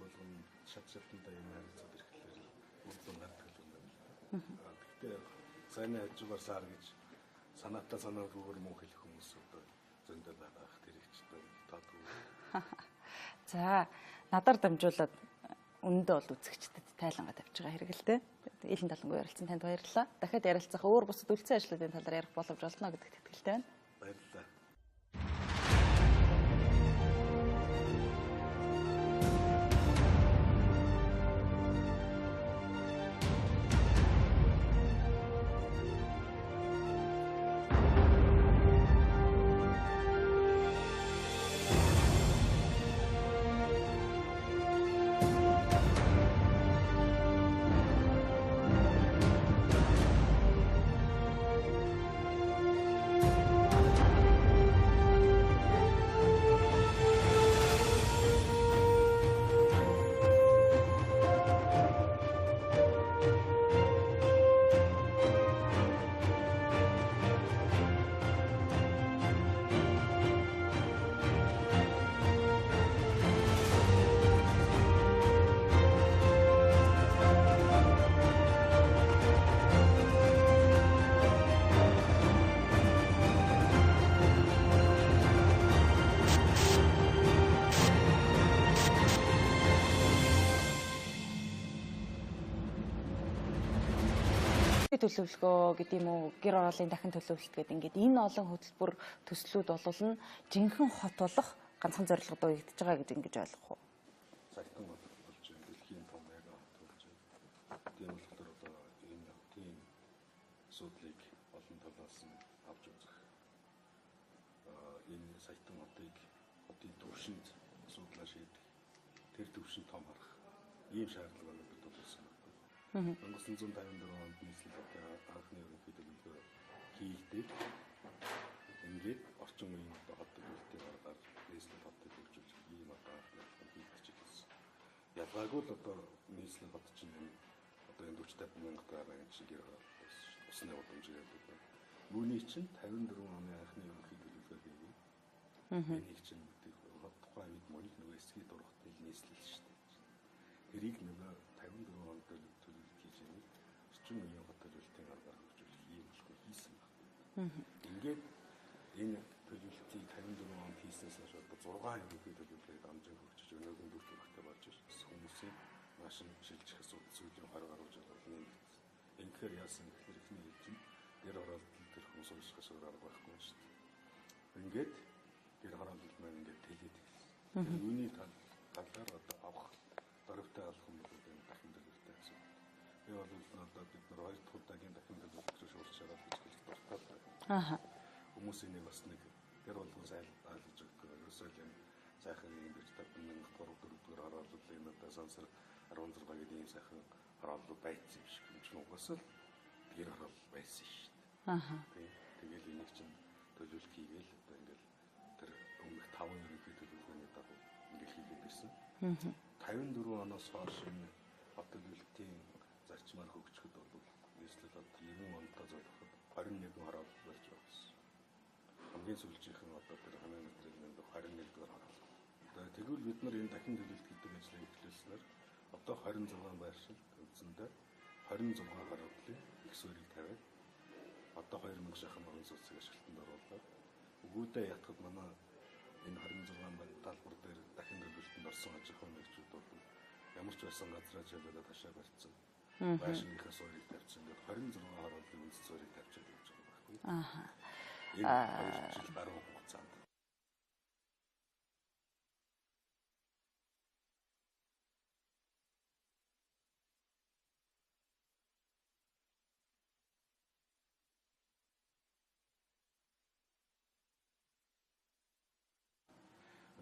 болгоно шат шатандаа юм харилцаад ирэхлээр үр дүн гардаг юм байна. Гэхдээ сайнны хажуугаар сар гэж санаатай санаагүйгээр муу хэлэх хүмүүс одоо зөндөл байгаа ах тэрийг ч одоо тоодгүй. За надаар дамжуулаад үнэндээ бол үзэгчдэд тайлангаа тавьж байгаа хэрэг л дээ. Илэн талангүй ярилцсан танд баярлалаа. Дахиад ярилцах өөр бусад үлдсэн ажлуудын талаар ярих боломж олно гэдэгт итгэлтэй байна. Баярлалаа. Төлөвлөгөө гэдэг юм уу, гэр ороолын дахин төлөвлөлт гэдэг ингээд энэ олон хөтөлбөр төслүүд болвол нь жинхэнэ хот болох ганцхан зорилгод уягдж байгаа гэж ингэж ойлгох уу? Сагтан болж байна. Дэлхийн том яг хот болж байна. Тийм болохоор одоо энэ хотын асуудлыг олон талаас нь авч үзэх. Энэ сагтан хотыг хотын түвшинд асуудлаа шийдэх. Тэр түвшинд том харах ийм шаардлага өнөөдөр тулгарсан байна. 1954 онд нийслэл хотын анхны ерөнхий төлөвлөгөө хийгдээд ингээд орчин үеийн одоо хот төлөвлөлтийн аргаар нийслэл хотыг хөгжүүлэх ийм одоо анхны алхам хийгдэж эхэлсэн. Ялгаагүй л одоо нийслэл хот чинь энэ одоо энэ 40 50 мянга байгаа юм чинь гэр хороолол байсан шүү дээ. Усны удамжиг гэдэг. Үүний чинь 54 оны анхны ерөнхий төлөвлөгөө хийгээв. Энийг чинь тухайн үед мөн л нөгөө эсхий дургатыг нийслэл шүү дээ. Тэрийг нөгөө 54 онд төлөвлөлт хийж байгаа. Орчин үеийн хот төлөвлөлтийн аргаар хөгжүүлэх ийм алхам хийсэн байна. Ингээд энэ төлөвлөлтийг 54 онд хийснээс хойш одоо 6 ерөнхий төлөвлөлтийг дамжин хөгжиж өнөөгийн дүр төрхтэй болж ирсэн. Хүмүүсийн маш шилжих асуудал сүүлийн 20 гаруй жил бол нэмэгдсэн. Ингэхээр яасан гэхлээр эхний ээлжинд гэр хороолтол тэр хүмүүс уншихаас өөр арга байхгүй шүү дээ. Ингээд гэр хороолол маань ингээд тэлээд эхэлсэн. Үүний талаар одоо авах дөрвтэй алхам бол энэ дахин төлөвлөлттэй асуудал. Би бол одоо бид нар хоёр дахь удаагийн дахин төлөвлөлт рүү шуурч байгаа гэж хэлэх дуртай л байна. Аа. Хүмүүс энийг бас нэг гэр болгон сайн ойлгож өгдөг. Ерөөсөө л энэ сайхан юм 40 50 мянга 3 4 дугаар хороолол энэ одоо сансар 16 гэдэг ийм сайхан хороолол байсан юм шиг юм чинь угаасаа л гэр хороолол байсан шүү дээ. Аа. Тэгэл энийг чинь төлөвлөлт хийгээл одоо ингээл тэр өмнөх 5 ерөнхий төлөвлөгөөний дагуу ингээл хийгээд ирсэн. 54 оноос хойш энэ хот төлөвлөлтийн зарчмаар хөгжихэд бол нийслэл хот 90 онтой золгоход 21 хороолол болж байсан. Хамгийн сүүлчийнхэн одоо тэр хамгийн материалын 21 дугаар хороолол. Тэгвэл бид нар энэ дахин төлөвлөлт гэдэг ажлыг эхлүүлснээр одоо 26 байршил үндсэндээ 26 хорооллын их суурийг тавиад одоо 2000 шахам орон сууцыг ашиглалтанд оруулаад өгөөдөө ятгад манай энэ 26 талбар дээр дахин төлөвлөлтөнд орсон аж ахуйн нэгжүүд бол ямар ч байсан газраа чөлөөлөд хашаа барьсан. Байшингийнхаа суурийг тавьсан. Ингээд 26 хорооллын үндэс суурийг тавьчихад явж байгаа байхгүй. Аа. Энэ 2 жил гаруй хугацаанд.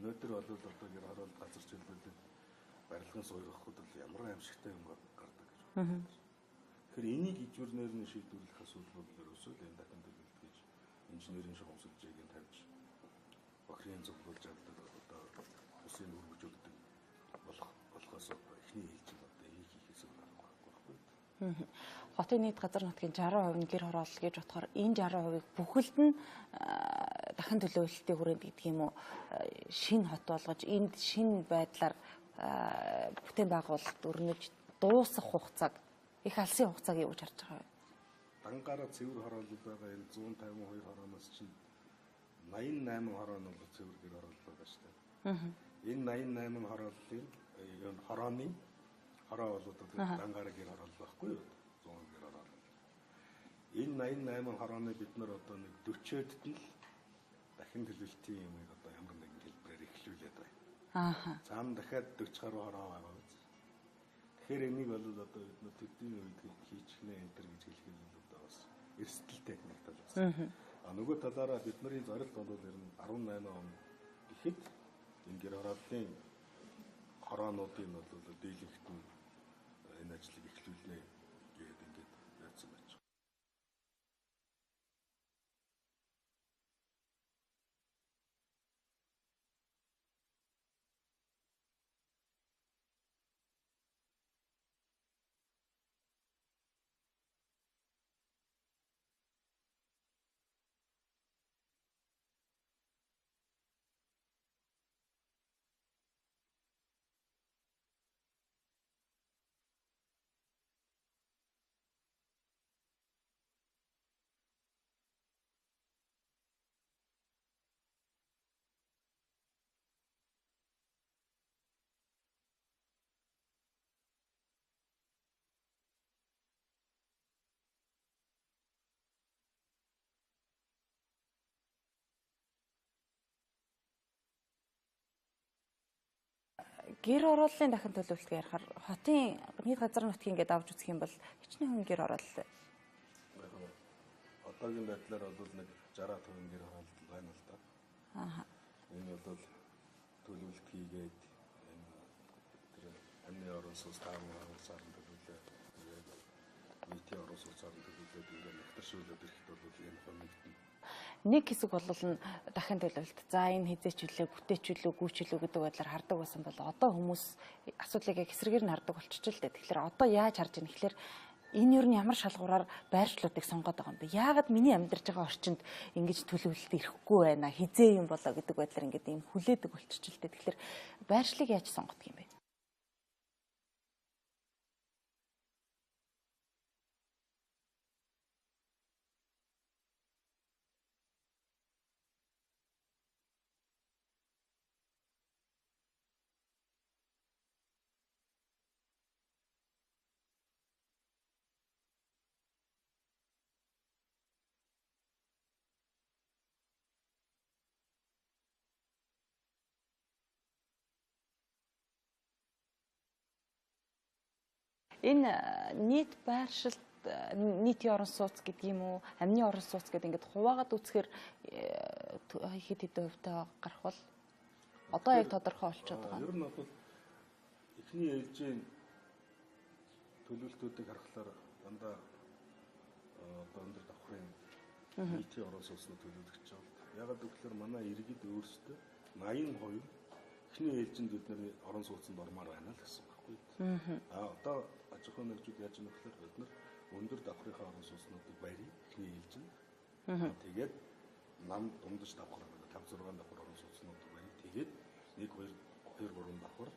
Өнөөдөр бол одоо гэр хороолол газар чөлөөлөд барилгын суурь авахд бол ямар аимшигтай юм гардаг гэж байна. Тэгэхээр энийг ижвэрнээр нь шийдвэрлэх асуудал бол ерөөсөө л энэ дахин төлөвлөлт гэж инженерийн шугамсалжийг нь тавьж бохирын зөвлөж авдаг одоо улсын өргөж өгдөг болохоос эхний ээлжид одоо хийхээс өөр арга байхгүй. Хотын нийт газар нутгийн 60% нь гэр хороолол гэж бодохоор энэ 60%-ыг бүхэлд нь дахин төлөвлөлтийн хүрээнд гэдэг юм уу шинэ хот болгож энд шинэ байдлаар бүтээн байгуулалт өрнөж дуусах хугацааг их алсын хугацааг юу гэж харж байгаа вэ? Дангаараа цэвэр хороолол байгаа энэ 152 хорооноос чинь 88 хороо нь бол цэвэр гэр хороолол байгаа шүү дээ. Энэ 88 хорооллын энэ хорооны хороо бол одоо дангаараа гэр хороолол байхгүй юу? 100 гэр хороолол. Энэ 88 хорооны бид нар одоо нэг 40-д нь л дахин төлөвлөлтийн юмыг одоо ямар нэгэн хэлбэрээр эхлүүлээд байна. Аа. Цаана дахиад 40 гаруй хороо байгаа биз. Тэгэхээр энийг бол одоо бид нар төдийн үед хийчихнэ энэ төр гэж хэлэх нь одоо бас эрсдэлтэй нэг тал бас. А нөгөө талаараа бид нарын зорилт бол ер нь 18 он гэхэд энэ гэр хорооллын хороонуудын бол дийлэнхт нь энэ ажлыг эхлүүлнэ гээд ингээд яатсан байж. Гэр хорооллын дахин төлөвлөлт ярихаар хотын нийт газар нутгийн ингээд авч үзэх юм бол хичнээн хүн гэр хороолол. Одоогийн байдлаар бол нэг 60% гэр хороолол байна л да. Аа. Энэ бол төлөвлөлт хийгээд энэ тэр амны орон сууц 5 сарын төлөвлөлөө тэгээд нийтийн орон сууцаар төлөвлөлөөд ингээд нэгтэршүүлээд ирэхэд бол энэ хоногдно. Нэг хэсэг бол нь дахин төлөвлөлт. За энэ хизээч үлээ, бүтээч үлээ, гүйч үлээ гэдэг байдлаар хардаг байсан бол одоо хүмүүс асуудлыг яг эсрэгээр нь хардаг болчихж л дээ. Тэгэхээр одоо яаж харж ийн гэхлээр энэ юу нь ямар шалгуураар байршлуудыг сонгоод байгаа юм бэ? Яагаад миний амьдарч байгаа орчинд ингэж төлөвлөлт ирэхгүй байна? Хизээ юм болоо гэдэг байдлаар ингээд ийм хүлээдэг болчихж л дээ. Тэгэхээр байршлыг яаж сонгодог юм бэ? Энэ нийт байршилт нийтийн орон сууц гэдэг юм уу, амны орон сууц гэдэг ингээд хуваагаад үзэхээр хэд хэдэн хувьтай гарах бол одоо яг тодорхой болчиход байгаа. Ер нь бол эхний ээлжийн төлөвлөлтүүдийг харахаар дандаа одоо өндөр давхрын нийтийн орон сууцны төлөвлөгч байгаа. Ягаад гэвэл манай иргэд өөрсдөө 80% эхний ээлжинд бид нар орон сууцнд ормоор байна л гэсэн. А одоо аж ахуйн нэгжүүд яаж юм бэ гэхээр бид нар өндөр давхрынхаа орон сууцнуудыг барья эхний ээлжинд. Тэгээд нам дундаж давхар 5 6 давхар орон сууцнуудыг барья. Тэгээд 1 2 2 3 давхар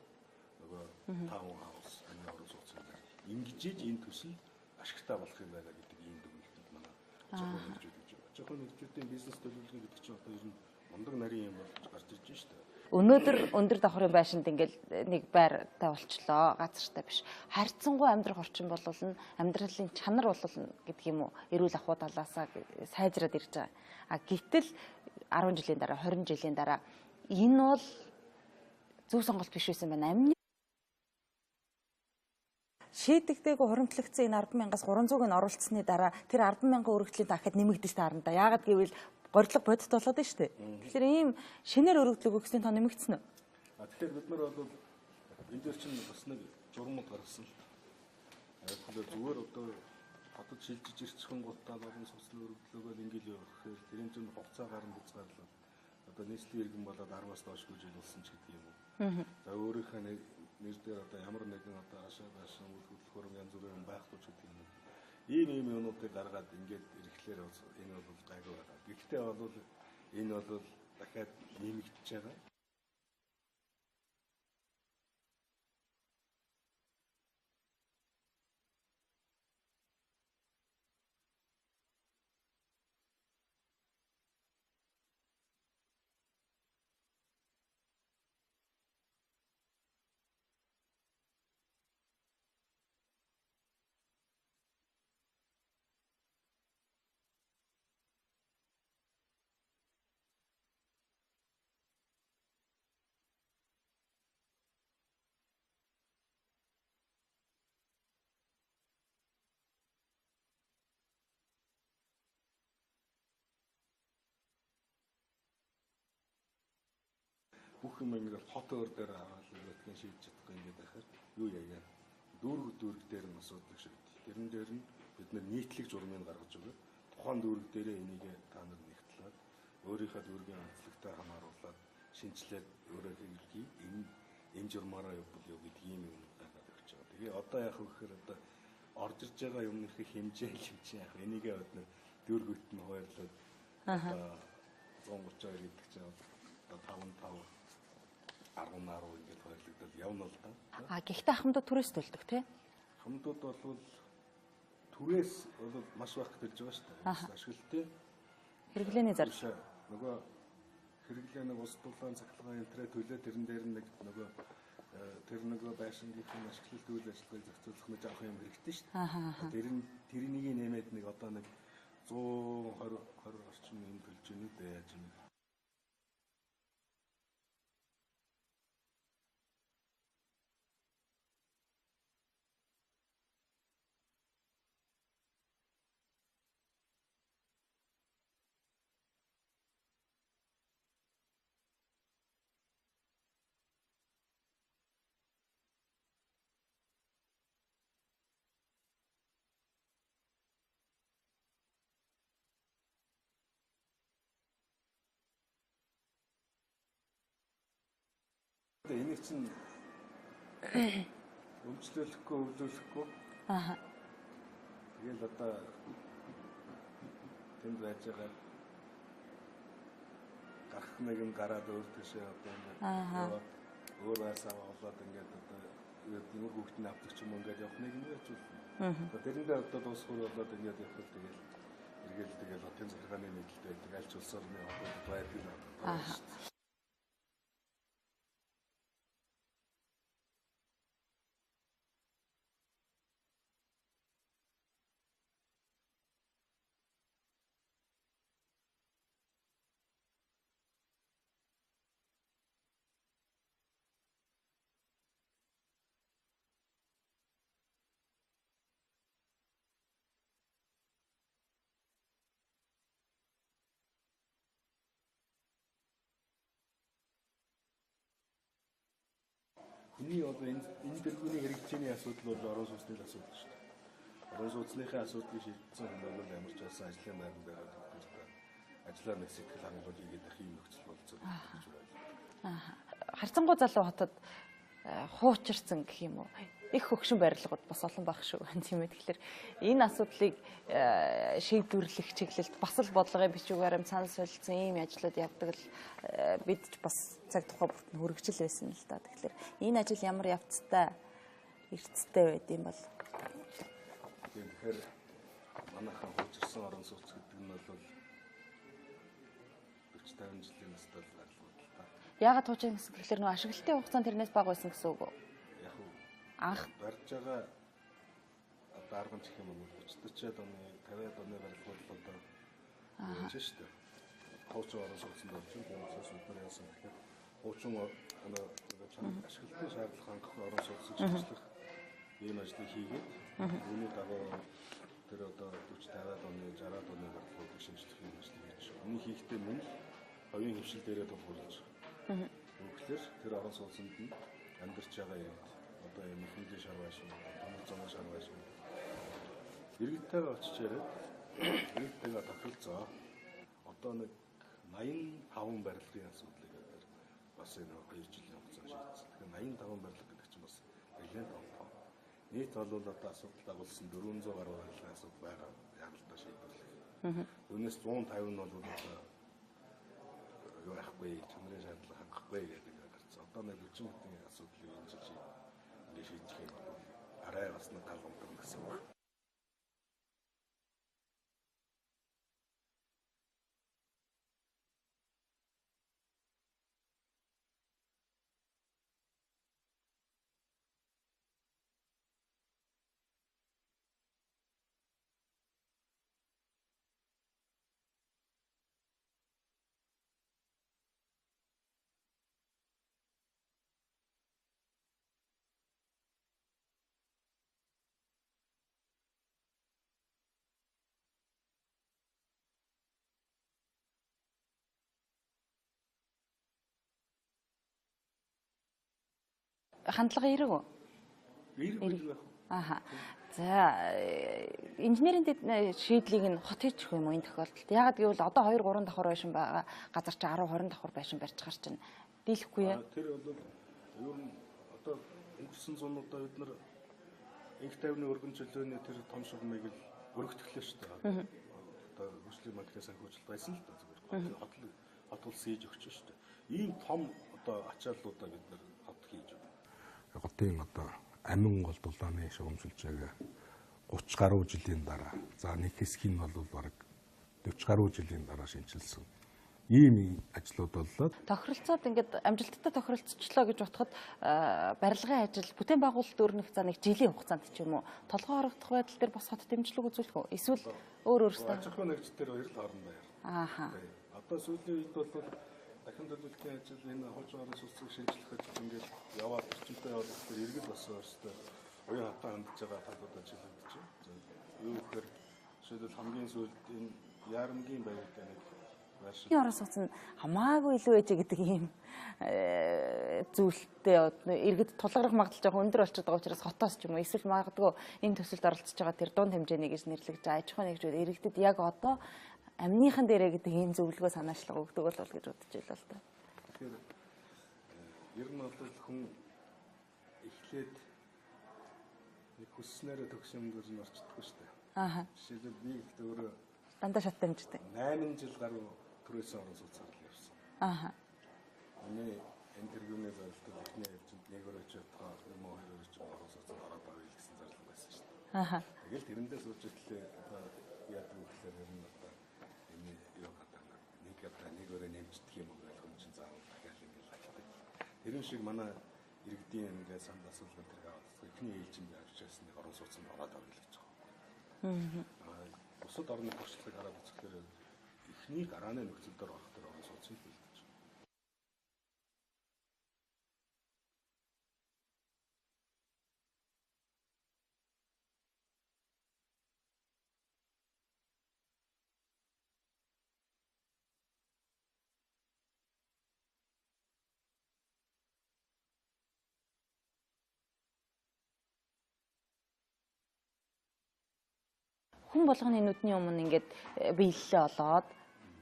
нөгөө таун хаус энэ орон сууцнууд барья. Ингэж энэ төсөл ашигтай болох юм байна гэдэг ийм дүгнэлтэнд манай аж ахуйн нэгжүүд гэж байна. Аж ахуйн нэгжүүдийн бизнес төлөвлөгөө гэдэг чинь одоо ер нь мундаг нарийн юм болж гарч ирж байна шүү дээ. Өнөөдөр өндөр давхрын байшинд ингээл нэг байртай болчлоо, газартай биш. Харьцангуй амьдрах орчин бол нь амьдралын чанар бол гэдэг юм уу, эрүүл ахуй талаасаа сайжраад ирж байгаа. А гэтэл 10 жилийн дараа, 20 жилийн дараа энэ бол зөв сонголт биш байсан байна. Амны шийдэгдээгүй хуримтлагдсан энэ 10,300-ыг нь оруулсны дараа тэр 10,000 өргөдлийн дахиад нэмэгдэж таарна да. Яагаад гэвэл горилго бодит болоод байна шүү дээ. Тэгэхээр ийм шинээр өргөдлөг өгсөний тоо нэмэгдсэн үү? А тэгэхээр бид нар бол энэ дээр чинь бас нэг журмууд гаргасан л та. Тэгэхээр зүгээр одоо Хотод шилжиж ирчихэн гутал орон сууцны өргөдлөөгөө ингээл явах гэхээр тэрийн зүүн хугацаа гарan хязгаарлал. Одоо нийслэлийн иргэн болоод 10-аас доошгүй жил болсон ч гэдэг юм уу. За өөрийнхөө нэр дээр одоо ямар нэгэн одоо ашаа байшин үйл хөдлөх янз бүрийн юм байхгүй ч гэдэг юм уу. Ийм юмнуудыг гаргаад ингээд ирэхлээр энэ бол гайгүй байгаа. Гэхдээ бол энэ бол дахиад нэмэгдэж байгаа. Бүх юм ингээд хот өөр дээр аваад ингээд шийдэж чадахгүй ингээд байхаар юу яагаа дүүрэг дээр нь асуудаг шиг. Тэрэн дээр нь бид нар нийтлэг журмыг гаргаж өгөөд тухайн дүүрэг дээрээ энийг та нар нэгтлээд өөрийнхөө дүүргийн онцлогтой хамааруулаад шинжилээд өөрөө хэрэглэе. Энэ журмаараа явбал юу гэдэг ийм юм гаргаад өгч байгаа. Тэгээ одоо яах вэ гэхээр одоо орж ирж байгаа юмныхын хэмжээ яг энийгээ бид нар дүүргүүт нь хуваарлаад одоо 132 гэдэг чинь одоо 5 5 10 10 ингээд хуваарлагдал явна л да. А гэхдээ ахмадууд түрээс төлдөг тий? Ахмадууд бол түрээс бол маш бага төлж байгаа шүү дээ. Ашиглалтын хэрэглээний зардал. Нөгөө хэрэглээ нэг улс дулаан цахилгаан энтрээ төлөө тэрэн дээр нэг нөгөө тэр нөгөө байшингийнхэн ашиглалт үйл ажиллагааг зохицуулах нэг жоох юм хэрэгтэй шүү дээ. Тэр нь тэрнийг нэмээд нэг одоо нэг 120 20 орчим юм төлж гинэ үү яаж юм. Энийг чинь өмчлүүлэхгүй, өвлүүлэхгүй. Аа. Тэгэл одоо тэнд байж байгаа гарах нэг юм гараад өөр тийшээ одоо ингээд яваад өөр байсаа болоод ингээд одоо ямар хүүхэд нь авдаг ч юм ингээд явах нэг юм яаж болно. Тэрэндээ одоо дуусхур болоод ингээд явах л тэгэл эргээл тэгэл хотын захиргааны нийтлэлтэй байдаг аль ч улс орны хотод байдаг л байна. Хүний одоо энэ дэлгүүрийн хэрэгцээний асуудал бол орон сууцны асуудал шүү дээ. Орон сууцныхаа асуудлыг шийдсэн хүн бол ямар ч байсан ажлын байран дээр тогтвортой ажлаа нэг сэтгэл хангалуун хийгээд ах юм нөхцөл болцоо гэж ойлгодог. Харцангуй залуу хотод хуучирсан гэх юм уу? Их хөгшин барилгууд бас олон байх шүү. Тийм ээ. Тэгэхээр энэ асуудлыг шийдвэрлэх чиглэлд бас л бодлогын бичвэр баримт санал солилцсон ийм ажлууд явдаг л бид ч бас цаг тухай бүрт нь хүргэжил байсан л да. Тэгэхээр энэ ажил ямар явцтай эрсдэлтэй байд юм бол? Тийм, тэгэхээр манайхан хуучирсан орон сууц гэдэг нь бол 40 50 жилийн настай л барилгууд л да. Яагаад хуучирсан гэсэн гэхлээр нөө ашиглалтын хугацаанд тэрнээс бага байсан гэсэн үг үү? Анх барьж байгаа одоо 10 гэх юм уу 30 40-ад оны 50-ад оны барилгууд л одоо яаж шүү дээ. Хуучин орон сууцнд орж ин тийм учраас бид нар яасан гэхээр хуучин ашиглалтын шаардлага хангах орон сууцыг шинжлэх ийм ажлыг хийгээд үүний дагуу тэр одоо 40 50-ад оны 60-ад оны барилгуудыг шинжлэх ийм ажлыг хийж. Үүний хийхдээ мөн л хувийн хвшил дээрээ тулгуурлаж байгаа. Үүгээр тэр орон сууцнд нь амьдарч байгаа иргэд одоо юм хэмжээ шар байшин, төмөр зам шар байшин Иргэдтэйгээ очиж яриад иргэдтэйгээ тохиролцоо. Одоо нэг 85 барилгын асуудлыг бид бас энэ 2 жилийн хугацаанд шийдсэн. Тэгэхээр 85 барилга гэдэг чинь бас нэлээд том тоо. Нийт бол одоо асуудал дагуулсан 400 гаруй барилгын асуудал байгаа яралдаа шийдвэрлэх. Үүнээс 150 нь бол одоо юу байхгүй, чанарын шаардлага хангахгүй гэдэг гарсан. Одоо нэг 40 бүтэн асуудлыг энэ жил ингэ шийдэх юм бол арай бас нэг гал унтарна гэсэн үг. Хандлага эерэг үү? Эерэг байх. Аха. За, инженерийн шийдлийг нь хот хийчих юм уу энэ тохиолдолд? Яагаад гэвэл одоо 2 3 давхар байшин байгаа газар чинь 10 20 давхар байшин барьчихар чинь дийлэхгүй яа. Тэр бол ер нь одоо өнгөрсөн зуунуудаа бид нар инх тайвны өргөн чөлөөний тэр том шугамыг л өргөтгөлээ шүү дээ. Одоо хөгжлийн банкны санхүүжилт байсан л да зүгээр. Хот улс хийж өгч шүү дээ. Ийм том одоо ачааллуудаа бид нар хот хийж өгнө. Хотын одоо амин гол дулааны шугамшилжээг 30 гаруй жилийн дараа, за нэг хэсгийг нь бол бараг 40 гаруй жилийн дараа шинчилсэн. Ийм ажлууд боллоо. Тохиролцоод ингээд амжилттай тохиролцчлоо гэж бодоход барилгын ажил бүтээн байгуулалт өрнөх за нэг жилийн хугацаанд ч юм уу толгой хорогдох байдал дээр бас хот дэмжлэг үзүүлэх үү? Эсвэл өөр өөрсдөө аж ахуйн нэгж дээр хоёр л хоорондоо ярина. Ааха. Одоо сүүлийн үед бол дахин төлөвлөлийн ажил энэ хуучин орон сууцыг шинжлэх ажил ингээд яваад эрчимтэй яваад тэгэхээр иргэд бас өөрсдөө уян хатан хандж байгаа талуудаа чиглэгдэж байна. Юу гэхээр жишээлбэл хамгийн сүүлд энэ Ярамгийн баяртай нэг байршил. Орон сууц нь хамаагүй илүү ээжээ гэдэг ийм зүйлтэй иргэд тулгарх магадлал жоохон өндөр болчиход байгаа учраас хотоос ч юм уу эсвэл магадгүй энэ төсөлд оролцож байгаа тэр дунд хэмжээний гэж нэрлэгдэж аж ахуйн нэгжүүд иргэдэд яг одоо амныхан дээрээ гэдэг ийм зөвлөгөө санаачлага өгдөг бол гэж бодож байлаа л да. Тэгэхээр ер нь бол хүн эхлээд нэг хүсснээрээ төгс юм дээр нь орчдоггүй шүү дээ. Ааха. Жишээлбэл би ихтэй өөрөө дандаа шат дамждаг. 8 жил гаруй түрээсэн орон сууцаар л явсан. Ааха. Миний энэ тэргүүний зорилтод эхний ээлжинд нэг өрөө ч явтгаа юм уу хоёр өрөө ч орон сууцанд ороод авъя гэсэн зорилго байсан шүү дээ. Ааха. Тэгэл тэрэндээ сууж итлээ одоо яадаг вэ гэхээр ер нь одоо энэ юу гэдэг нэг одоо нэг өрөө нэмждэг юм уу гэж хүн чинь заавал дахиад ингэж лагдаг. Тэрэн шиг манай иргэдийн ингээд санд асуулгын тэрэг аваад эхний ээлжинд явж байсан нэг орон сууцанд ороод авъя гэж байгаа. Аа. Бусад орны туршлагыг хараад үзэхээр эхний гарааны нөхцөл дээр орох тэр орон сууцыг бэлдэж байна. Хүн болгоны нүдний өмнө ингээд биелэлээ олоод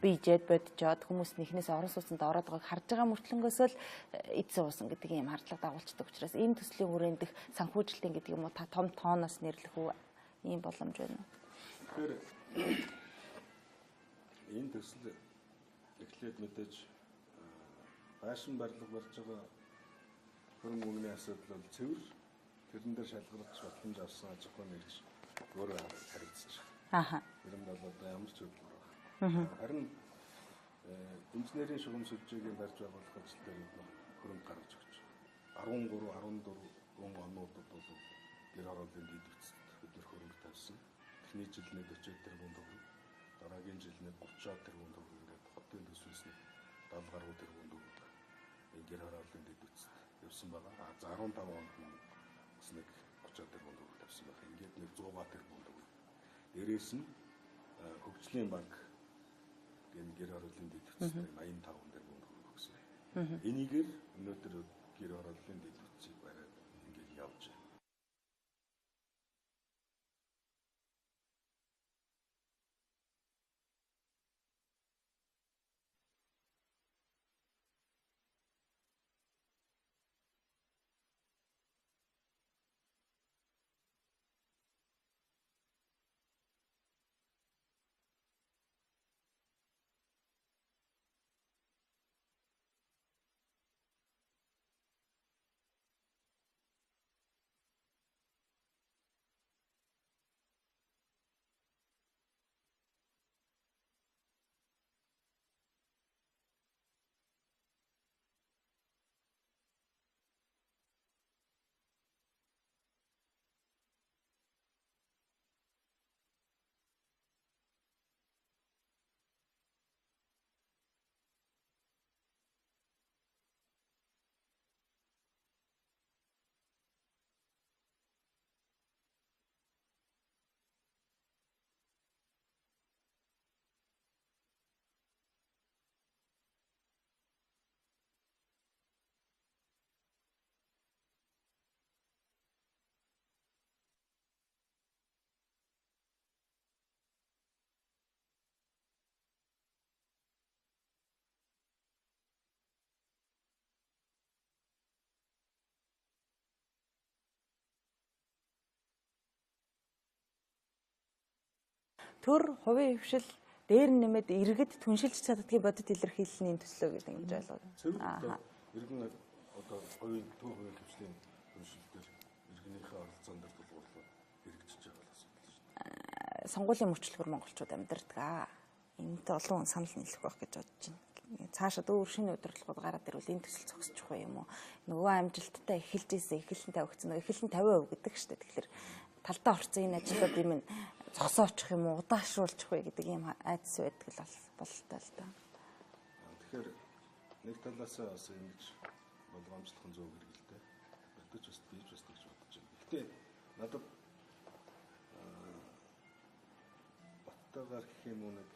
бийжээд боджоод хүмүүс нэхнээс орон сууцнд ороод байгааг харж байгаа мөртлөнгөөсөө л эдсэн уусан гэдэг ийм хардлага дагуулцдаг учраас энэ төслийн хүрээнд дэх санхүүжилтийн гэдэг юм уу та том тооноос нэрлэх үү ийм боломж байна уу? Тэгэхээр энэ төсөл эхлээд мэдээж байшин барилга барьж байгаа хөрөнгө мөнгөний асуудал бол цэвэр тэрэн дээр шалгарч батламж авсан аж ахуйн нэгж өөрөө харилцаж байгаа. Ааха. Тэр нь бол одоо ямар ч хөдөлмөр байна. Харин инженерийн шугам сүлжээгийн барьж байгуулах ажил дээр бид хөрөнгө гаргаж өгч байгаа. 13, 14 онуудад бол гэр хорооллын дэд бүтцэд бид нэр хөрөнгө тавьсан. Эхний жил нэг 40 тэрбум төгрөг, дараагийн жил нэг 30 тэрбум төгрөг ингээд хотын төсвөөс нэг 70 гаруй тэрбум төгрөг энэ гэр хорооллын дэд бүтцэд явсан байгаа. А 15 онд мөн бас нэг 30 тэрбум төгрөг тавьсан байна. Ингээд нэг 100 тэрбум төгрөг. Дээрээс нь хөгжлийн банк энэ гэр хорооллын дэд бүтцтэй 85 тэрбум төгрөг өгсөн. Энийгээр өнөөдөр гэр хорооллын дэд бүтцийг бариад ингээд явж байна. Төр хувийн хвшил дээр нэмээд иргэд түншилж чаддгийн бодит илэрхийлэл нь энэ төслөө гэдэг ингэж ойлгоод. Аа. Иргэн одоо хувийн төв хувийн хвшлийн түншил дээр иргэнийхээ оролцоон дээр тулгуурлаад хэрэгжиж байгаа асуудал шүү дээ. Сонгуулийн мөчлөгөр монголчууд амьдардаг. Энэтэй олон хүн санал нийлэх байх гэж бодож байна. Цаашаад өөр шинэ удирдлагууд гараад ирвэл энэ төсөл зогсчих уу юм уу? Нөгөө амжилттай эхэлж исэн, эхлэн тавигдсан. Нөгөө эхлэн 50% гэдэг шүү дээ. Тэгэхээр талдаа орсон энэ ажлууд юм зогсоочих юм уу, удаашруулчих вэ гэдэг ийм айдас байдаг л бололтой л да. Тэгэхээр нэг талаасаа бас ингэж болгоомжлох нь зөв хэрэг л дээ. Бодож бас бийж бас гэж бодож байна. Гэхдээ надад баттайгаар гэх юм уу нэг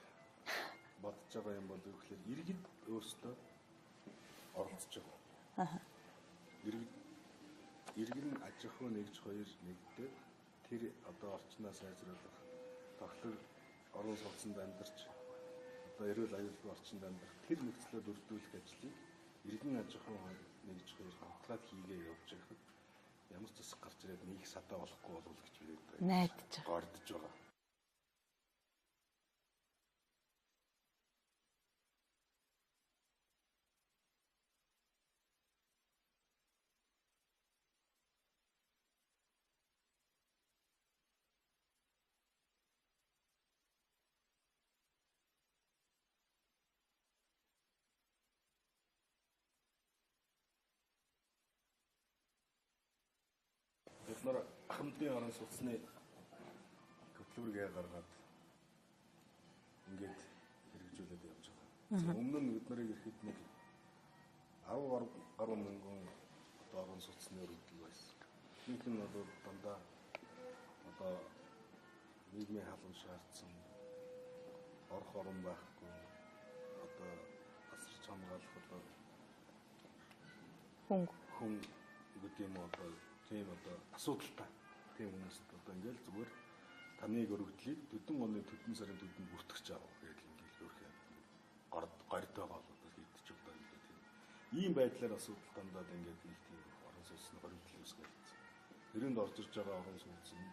бодож байгаа юм бол юу гэхээр иргэд өөрсдөө оролцож байгаа. Аа. Иргэн аж ахуй нэгж хоёр нэгдээд тэр одоо орчноо сайжруулах, тоглог орон сууцнд амьдарч одоо эрүүл аюулгүй орчинд амьдрах тэр нөхцлөө бүрдүүлэх ажлыг иргэн аж ахуй нэгж хоёр хамтраад хийгээ явж байхад ямар ч засаг гарч ирээд нэг садаа болохгүй болов гэж би найдаж байгаа. Гордож байгаа. Бид нар ахмадын орон сууцны хөтөлбөргээ гаргаад ингээд хэрэгжүүлээд явж байгаа. Өмнө нь бид нарыг ирэхэд нэг 10 гаруй мянган одоо орон сууцны өргөдөл байсан. Ихэнх нь бол дандаа одоо нийгмийн халуун шаардсан, орох орон байхгүй, одоо асарч хамгаалах одоо хүн гэдэг юм уу одоо тийм одоо асуудалтай тийм хүмүүст одоо ингээл зүгээр таны өргөдлийг төдөн оны төдөн сарын төдөнд бүртгэж авах гэдэг ингээл өөрхөн горд байгаа бол одоо хийдчих удаа гэдэг тийм ийм байдлаар асуудал дандаа ингээд нэг тийм орон сууцны хоригдол үүсгэж байна. Тэрэнд орж ирж байгаа орон сууц нь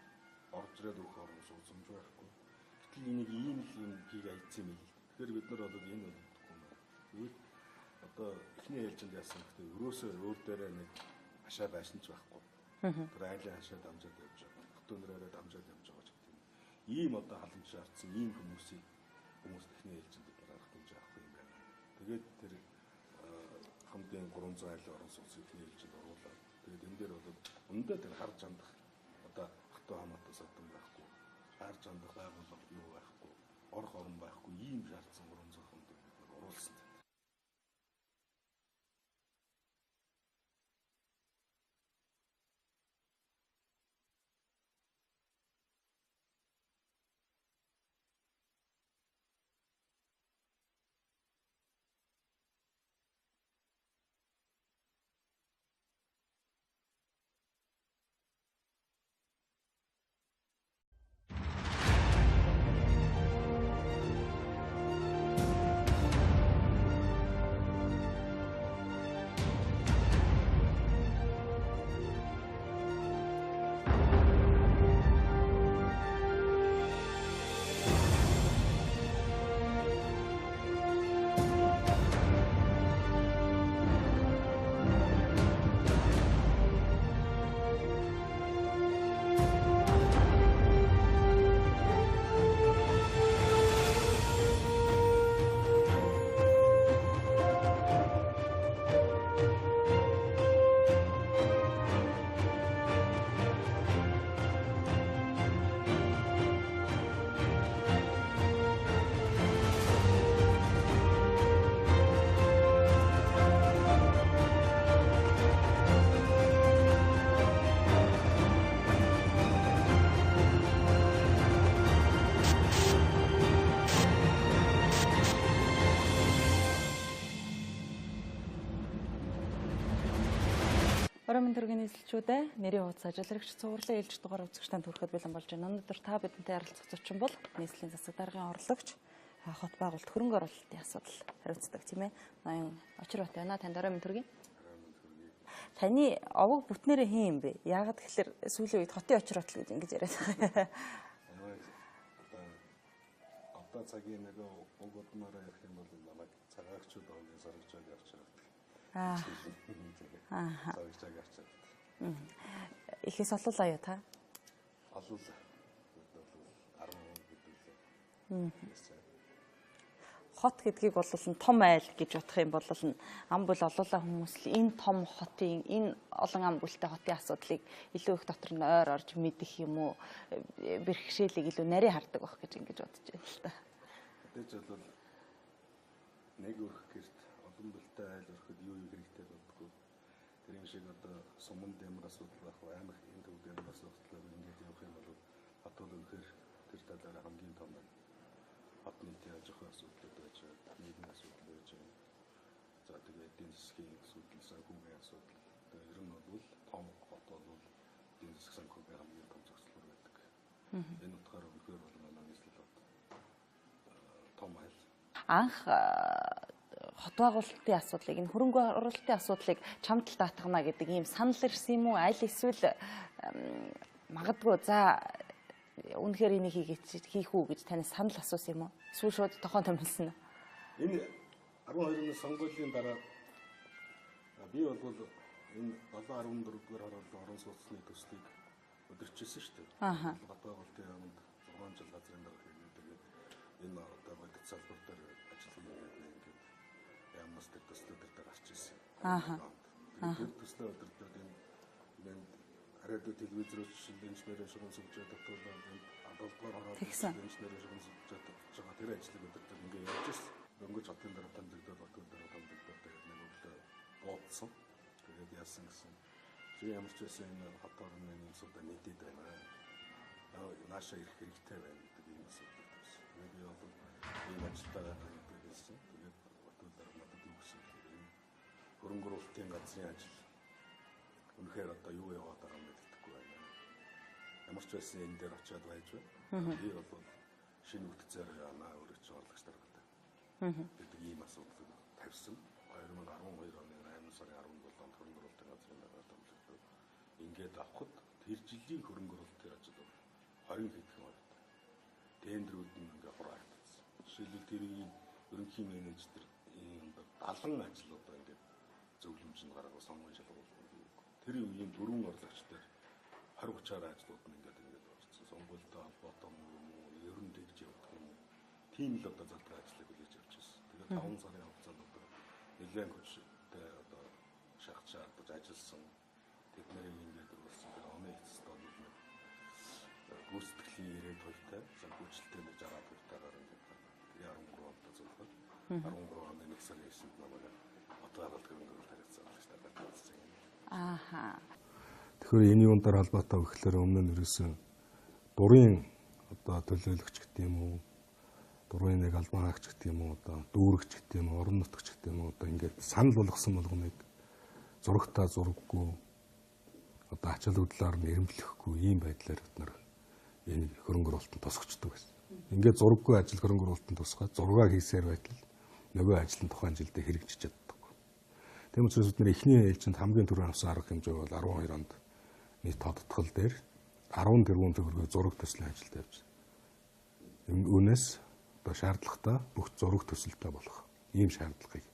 орж ирээд өгөх орон сууц юм байхгүй. Гэтэл энийг ийм л юм хийг айцсан юм л. Тэгэхээр бид нар бол энэ болдоггүй юм байна. Тэгвэл одоо эхний ээлжинд яасан гэхдээ өрөөсөө өөр дээрээ нэг хашаа байшин ч байхгүй. Тэр айлын хашаа дамжаад явж байгаа. Хотын нэрээрээ дамжаад явж байгаа ч гэдэг юм. Ийм одоо халамж шаардсан ийм хүмүүсийг хүмүүс эхний ээлжинд бид нар арга хэмжээ авах юм байна. Тэгээд тэр хамтын 300 айлын орон сууцыг эхний ээлжинд оруулаад тэгээд энэ дээр бол өндөө тэр харж хандах одоо хатуу хамаатай садан байхгүй, харж хандах байгууллага юу байхгүй, орох орон байхгүй ийм шаардсан 300 хамтыг бид нар оруулсан. Оройн төргийн нийслэлчүүдээ нэрийн хуудас ажил хэрэгч цувралын ээлж дугаар үзэгч танд хүрэхэд бэлэн болж байна. Өнөөдөр та бидэнтэй ярилцах зочин бол нийслэлийн засаг даргын орлогч хот байгуулалт хөрөнгө оруулалтын асуудал хариуцдаг тийм ээ. Ноён Очирбат байна. Танд оройн төргийн. Таны овог бүтнээрээ хэн юм бэ? Яагаад тэгэхээр сүүлийн үед хотын Очирбат л гэж ингэж яриад байгаа. Одоо Одоо цагийн нөгөө уг удмаараа ярих юм бол намайг цагаагчуд овгийн саргажааг авч харагдаг. Аа. Саргажааг авч харагдаг. Ихээс олуулаа юу та? Олуулаа. 10 гэдэг лээ. Хот гэдгийг бол нь том айл гэж бодох юм бол ам бол олуулаа хүмүүс л энэ том хотын энэ олон ам бүлтэй хотын асуудлыг илүү их дотор нь ойр орж мэдэх юм уу, бэрхшээлийг илүү нарийн хардаг байх гэж ингэж бодож байна л та. Мэдээж бол нэг өрх гэрт олон бүлтэй айл өрхөд юу юу хэрэгтэй болдгоо. Тэр юм шиг одоо суманд ямар асуудал байх вэ, аймаг энэ төвд ямар асуудал вэ ингээд явах юм бол хот бол үнэхээр тэр талаараа хамгийн том байна. Хот нийтийн аж ахуйн асуудлууд байж байгаа, нийгмийн асуудал байж байгаа. За тэгээ эдийн засгийн асуудал, санхүүгийн асуудал. Тэгээ ер нь бол том хот бол эдийн засаг санхүүгийн хамгийн том зохицлоор байдаг. Энэ утгаараа үнэхээр бол манай нийслэл хот том айл. Анх хот байгуулалтын асуудлыг, энэ хөрөнгө оруулалтын асуудлыг чамд л даатгана гэдэг ийм санал ирсэн юм уу? Аль эсвэл магадгүй за үнэхээр энийг хийх үү гэж танаас санал асуусан юм уу? Эсвэл шууд тохон томилсон уу? Энэ 12 оны сонгуулийн дараа би бол энэ 7.14 дугаар хорооллын орон сууцны төслийг удирчсэн шүү дээ. Хот байгуулалтын яамд 6 жил газрын дарга хийгээд тэгээд энэ одоо бодит салбар дээр ажил хийгээд ингээд яамнаас тэр төслүүд дээр гарч ирсэн. Тэр төслөө удирдаад энэ радио телевизээр инженерийн шугам сүлжээ татуулаад энэ 7 дугаар хорооллын инженерийн шугам сүлжээ татж байгаа тэр ажлыг удирдаад ингээд явж ирсэн. Дөнгөж хотын дараа томилогдоод хотын дараа томилогдоод тэгээд нэг өглөө буудсан. Тэгээд яасан гэсэн. Чи ямар ч байсан энэ хот орны нэмсүүдээ нийтэд байна. Наашаа ирэх хэрэгтэй байна гэдэг ийм асуудал байсан. Тэгээд би бол ийм ажилдаа байгаа гэдгийг хэлсэн. Тэгээд хотын дараа надад юу гэсэн гэхээр энэ хөрөнгө оруулалтын газрын ажил үнэхээр одоо юу яваад байгаа юм мэдэхгүй байна. Ямар ч байсан энэ дээр очиад байж байна. Би бол шинэ бүтцээр яана өөрөө ч орлогч даргатай гэдэг ийм асуудлыг тавьсан. 2012 оны 8 сарын 17-нд хөрөнгө оруулалтын газрын даргаар томилогдоод ингээд авахд тэр жилийн хөрөнгө оруулалтын ажил бол 20 хэдхэн хувьтай. Тендрүүд нь ингээ хураагдсан. Жишээлбэл тэр үеийн ерөнхий менежер ийм 70 ажил одоо ингээд зөвлөмжөнд гаргаад сонгон шалгуулсан. Тэр үеийн дөрвөн орлогчдоор 20 30-аар ажлууд нь ингээд орсон. Сонгуультай холбоотой юм уу, ер нь тэгж явах юм уу. Тийм л одоо залбираа ажлыг хүлээж авч ирсэн. Тэгээд 5 сарын хугацаанд одоо нэлээд хүчтэй одоо шахаж шаардаж ажилласан. Тэд нарыг ингээд өгсөн. Тэр оны эцэст бол нэг гүйцэтгэлийн 90%-тай, санхүүжилттэй нэг 60%-тайгаар ингээд тэгээ 13 онд зулгаад 13 оны 1 сарын 9-нд намайг хот байгуулалт хөрөнгө оруулалт харьцаа орлогч даргаар тавьсан юм. Ааха. Тэгэхээр энэ юун дээр холбоотой гэхлээр өмнө нь ерөөсөн дурын одоо төлөөлөгч гэдэг юм уу, дурын нэг албан хаагч гэдэг юм уу, одоо дүүрэгч гэдэг юм уу, орон нутагч гэдэг юм уу, одоо ингээд санал болгосон болгоныг зурагтаа зураггүй одоо ачаал хөдлөөр нь эрэмблэхгүй ийм байдлаар бид нар энэ хөрөнгө оруулалтанд тусгачдаг байсан. Ингээд зураггүй ажил хөрөнгө оруулалтанд тусгаад зургаа хийсээр байтал нөгөө ажил нь тухайн жилдээ хэрэгжиж чаддаг. Тийм учраас бид нэр эхний ээлжинд хамгийн түрүүнд авсан арга хэмжээ бол 12 онд нийт тодтгол дээр 10 тэрбум төгрөгийн зураг төслийн ажил тавьж. Үүнээс одоо шаардлагатай бүх зураг төсөлтэй болох ийм шаардлагыг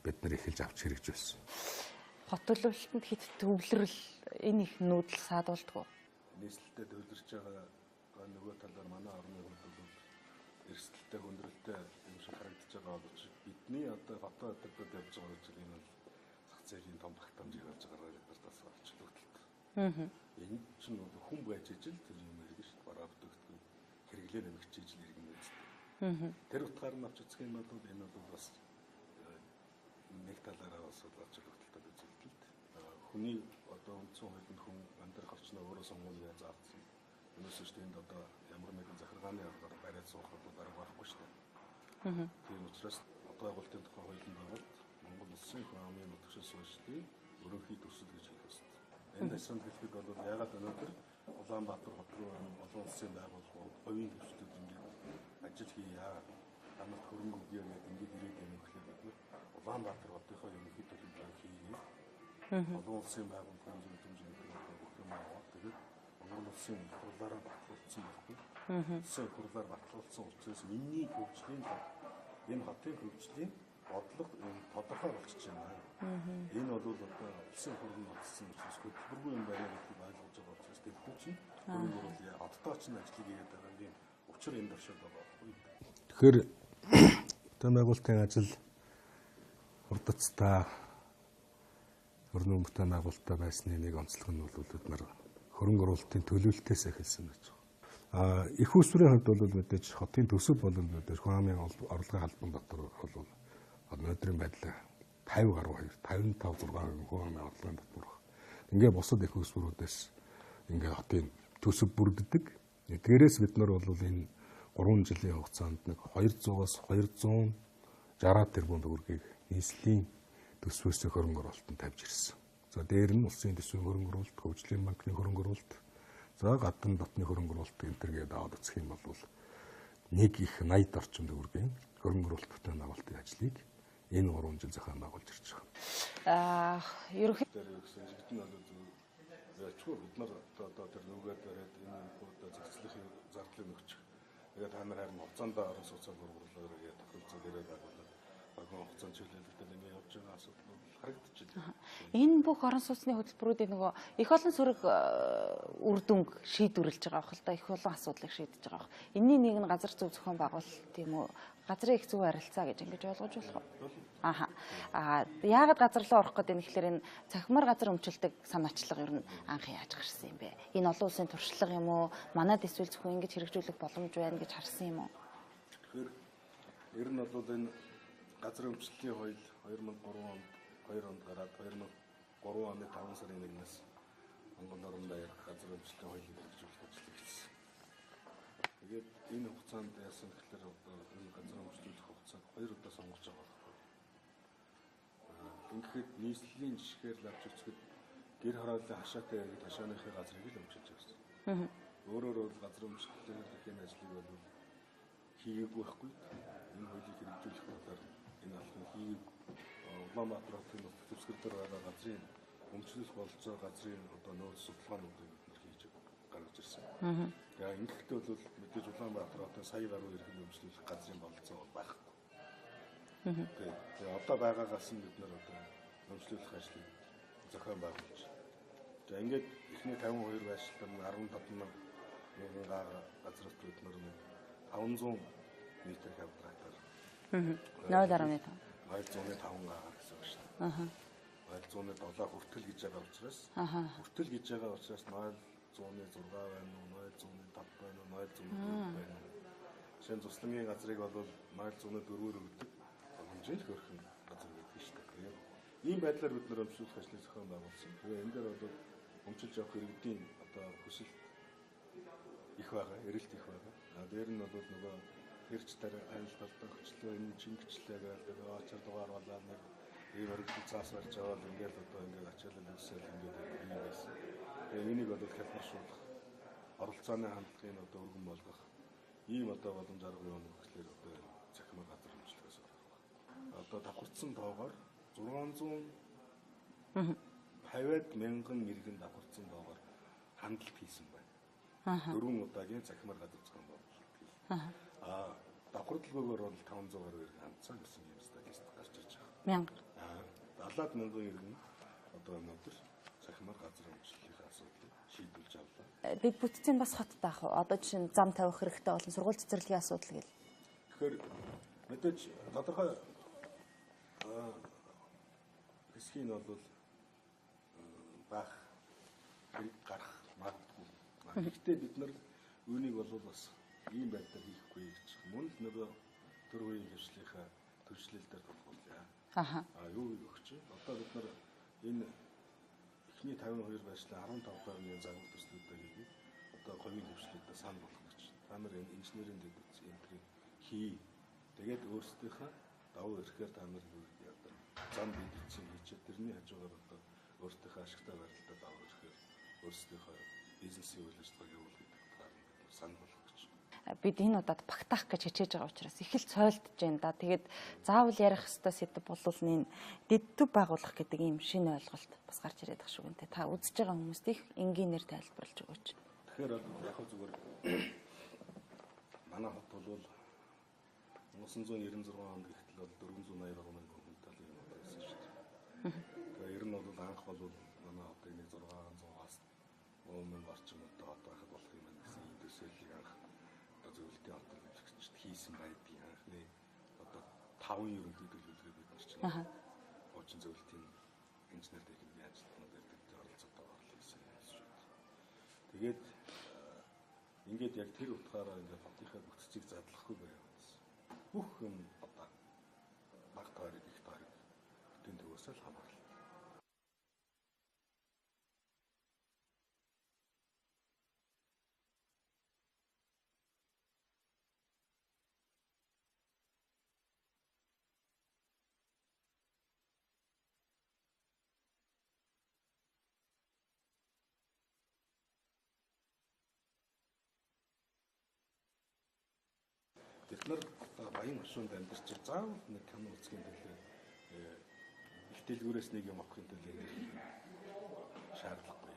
бид нар эхэлж авч хэрэгж байсан. Хот төлөвлөлтөнд хэд төвлөрөл энэ их нүүдэл саадуулдаг уу? Нийслэлтэй төвлөрч байгаа нөгөө талаар манай орны хувьд бол эрсдэлтэй хүндрэлтэй юм шиг харагдаж байгаа боловч бидний одоо хотоо удирдах явж байгаа зүйл энэ бол зах зээлийн том багтаамжийг авч гаргаа бид нарт бас олчлогдолтой. Энэ чинь хүн байж ижил тэр юм иргэн шүү дээ. Бараа бүтээгдэхүүн хэрэглээ нэмэгч ижил иргэн үстэй. Тэр утгаар нь авч үзэх юм бол энэ бол бас нэг талаараа бас олчлогдолтой үзэгдэлт. Хүний одоо үндсэн хуулинд хүн амьдрах орчноо өөрөө сонгуул заасан. Үүнээс биш тэнд одоо ямар нэгэн захиргааны аргаар бариад суух бол арга байхгүй шүү дээ. Тийм учраас одоо байгуулалтын тухай хуулинд байгуулалт Монгол улсын хамгийн нутагшил суурьшдын ерөнхий төсөл гэж хэлэх ёстой. Энэ тасранд хэлэхэд бол яагаад өнөөдөр Улаанбаатар хот руу олон улсын байгууллагууд, хувийн хөвчтүүд ингээд ажил хийе, танарт хөрөнгө өгье гэдэг ингээд ирээд байна гэхлээр бид нар Улаанбаатар хотынхоо ерөнхий төлөвлөгөө хийгээд олон улсын байгууллагын зөвлөмж гэдэг бүх юм аваад тэгээд Монгол улсын хурлаараа батлуулсан байхгүй. Улсын хурлаар батлуулсан учраас энэний хөгжлийн энэ хотын хөгжлийн бодлого энэ тодорхой болчихж байна. Энэ бол одоо улсын хурл нь батлсан учраас хөтөлбөргүй юм байна гэдгийг ойлгож байгаа учраас дэлгүү чинь хөрөнгө оруулалт оддоо чинь ажлыг хийгээд байгаагийн учир энэ төвшөд байгаа байхгүй. Тэгэхээр бүтээн байгуулалтын ажил хурдацтай өрнөн бүтээн байгуулалтаа байсны нэг онцлог нь бол бид нар хөрөнгө оруулалтын төлөвлөлтөөс эхэлсэн байж байгаа. Их усврын хувьд бол мэдээж хотын төсөв болон мэдээж хүн амын орлогын албан дотор бол өнөөдрийн байдлаар 50 гаруй 2, 55 6% хүн амын орлогын татвар. Ингээ бусад их усврүүдээс ингээ хотын төсөв бүрддэг. Тэрээс бид нар бол энэ 3 жилийн хугацаанд нэг 200-аас 260 тэрбум төгрөгийг нийслэлийн төсвөөс хөрөнгө оруулалтанд тавьж ирсэн. За дээр нь улсын төсвийн хөрөнгө оруулалт, хөгжлийн банкны хөрөнгө оруулалт, за гадна дотны хөрөнгө оруулалт энэ төр гээд аваад үзэх юм бол нэг их 80 орчим төгрөгийн хөрөнгө оруулалт бүтээн байгуулалтын ажлыг энэ 3 жил зохион байгуулж ирж байгаа. Ерөнхийдөө гэсэн иргэд нь бол зөв бид нар одоо тэр нүгээд бариад энэ одоо зохицлын зардлыг нөхчих. Тэгээд та нар харин хугацаанд орон сууцаар гурвуулаар гээд тохиролцоо дээрээ байгуулад богино хугацаанд чиглэлдэл ингэ явж байгаа асуудал харагдчихлаа. Энэ бүх орон сууцны хөтөлбөрүүдийн нөгөө их олон сөрөг үр дүнг шийдвэрлэж байгаа бох л да, их олон асуудлыг шийдэж байгаа бох. Энэний нэг нь газар зүй зохион байгуулалт тийм үү? Газрын их зөв харилцаа гэж ингэж ойлгож болох уу? Аха. Яагаад газар руу орох гэдэг нь тэгэхээр энэ цахимар газар өмчлөдөг санаачлага ер нь анх яаж гарсан юм бэ? Энэ олон улсын туршлага юм уу? Манад эсвэл зөвхөн ингэж хэрэгжүүлэх боломж байна гэж харсан юм уу? Тэгэхээр ер нь бол энэ газар өмчлөлийн хууль 2003 онд 2 онд гараад 2003 оны 5 сарын 1-ээс Монгол орон даяар газар өмчлөлийн хуулийг хэрэгжүүлэх ажил эхэлсэн. Тэгээд энэ хугацаанд яасан гэхээр одоо энэ газар өмчлөх хугацааг 2 удаа сонгож байгаа байхгүй. Ингээд нийслэлийн жишгээр л авч үзэхэд гэр хорооллын хашаатай яг хашааныхаа газрыг л өмчилж байсан. Өөрөөр бол газар өмчлөлийн ажлыг бол хийгээгүй байхгүй. Энэ хуулийг хэрэгжүүлэх талаар энэ алхам хийгээгүй. Улаанбаатар хотын төвсгөл дээр байгаа газрын өмчлөх болцоо газрын одоо нөөц судалгаануудыг бид нар хийж гаргаж ирсэн. Тэгээ ингэхдээ бол мэдээж Улаанбаатар хотын сая гаруй эрхэм өмчлөх газрын болцоо бол байхгүй. Тэгээ одоо байгаагаас нь бид нар одоо өмчлөх ажлыг зохион байгуулж. За ингээд эхний 52 байршилтаар нь 15 мянган газарт бид нар 500 метр квадратаар 0.5 0.5 гаар гэсэн үг шүү дээ. 0.7 хүртэл гэж байгаа учраас хүртэл гэж байгаа учраас 0.6 байна уу, 0.5 байна уу, 0.4 байна уу. Жишээ нь цуслангийн газрыг бол 0.4-өр өгдөг. Боломжийн хөрхөн газар гэдэг шүү дээ. Тэгээд ийм байдлаар бид нар өмчлөх ажлыг зохион байгуулсан. Тэгээ энэ дээр бол өмчилж явах иргэдийн одоо хүсэл их байгаа, эрэлт их байгаа. А дээр нь бол нөгөө хэрч дараа айл талдаа хөчлөө энэ чингчлээ гээл тэгээ ачаар дугаар болоо нэг ийм өргөдөл цаас барьж аваад ингээл одоо ингээд ачаалал үүсэл ингээд ийм байсан. Тэгээ энийг бол хялбаршуулах, оролцооны хандлагыг одоо өргөн болгох ийм одоо боломж арга юм гэхлээр одоо цахимар газар өмчлөхөөс орох. Одоо давхарцсан тоогоор 650 мянган иргэн давхарцсан тоогоор хандалт хийсэн байна. Дөрвөн удаагийн цахимар газар зохион байгуулалт хийсэн. Давхардалгүйгээр бол 500 гаруй иргэн хандсан гэсэн юм статистик гарч ирж байгаа. Мянга. 70 мянган иргэн одоо өнөөдөр цахимар газар өмчлөлийн асуудлыг шийдвэрлэж авлаа. Бид бүтцийн бас хот таах уу? Одоо жишээ нь зам тавих хэрэгтэй болон сургууль цэцэрлэгийн асуудал гэл. Тэгэхээр мэдээж тодорхой хэсгийг нь бол баах хэрэг гарах магадгүй. Гэхдээ бид нар үүнийг бол бас ийм байдлаар хийхгүй гэж. Мөн л нөгөө төр үеийн хвшлийнхаа төршлөл дээр тулгуурлаа. Юу өгч вэ? Одоо бид нар энэ эхний 52 байршлын 15 дахь загвар төслүүдээ хийгээд одоо говийн хвшлүүдээ санал болгох гэж. Та нар энэ инженерийн дэд энтрийг хий. Тэгээд өөрсдийнхөө давуу эрхээр та нар одоо зам дэд хийчихэд тэрний хажуугаар одоо өөрсдийнхөө ашигтай барилдаа давуу эрхээр өөрсдийнхөө бизнесийн үйл ажиллагааг явуулах гэдэг талаар бид нар санал болгох гэж. Бид энэ удаад багтаах гэж хичээж байгаа учраас их л цойлдож байна да. Тэгээд заавал ярих ёстой сэдэв бол энэ дэд төв байгуулах гэдэг ийм шинэ ойлголт бас гарч ирээд байгаа шүү гэнэ. Та үзэж байгаа хүмүүст их энгийнээр тайлбарлаж өгөөч. Тэгэхээр яг зүгээр Манай хот бол 1996 онд гэхтэл бол 480 мянган хүнтэй л юм хот байсан шүү дээ. Тэгээ ер нь бол анх бол манай хотыг нэг 600-аас 3 мянга орчим хүнтэй хот байхад болох юм байна гэсэн ийм төсөөллийг анх одоо зөвлөлтийн хотол хийсэн байдгийг анхны одоо 5 ерөнхий төлөвлөгөө бид нар чинь хуучин зөвлөлтийн инженер техникийн ажилтнууд эрдэмтдийн оролцоотойгоор л хийсэн юм шүү дээ. Тэгээд ингээд яг тэр утгаараа ингээд хотынхаа бүтцийг задлахгүй байв. Бүх юм одоо баг тойрог их тойрог хотын төвөөс л хамаарлаа. Бид нар одоо баян хошуунд амьдарч заавал нэг кино үзэхийн төлөө их дэлгүүрээс нэг юм авахын төлөө шаардлагагүй.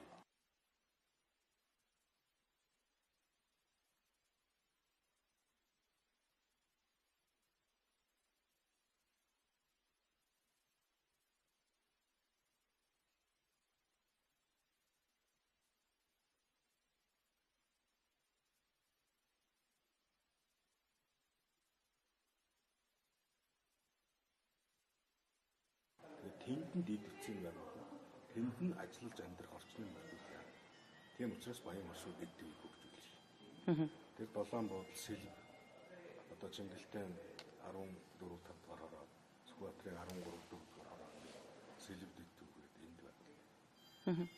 Тэнд нь дэд үтсийн байгууллага, тэнд нь ажиллаж амьдрах орчныг мөрдөх юм. Тийм учраас баян хошуу дэд төвийг хөгжүүлж. Тэр долоон буудал сэлб одоо Чингэлтэй 14 5 дугаар хороо, Сүхбаатарын 13 4 дугаар хороо сэлб дэд төв гэдэг энд байдаг.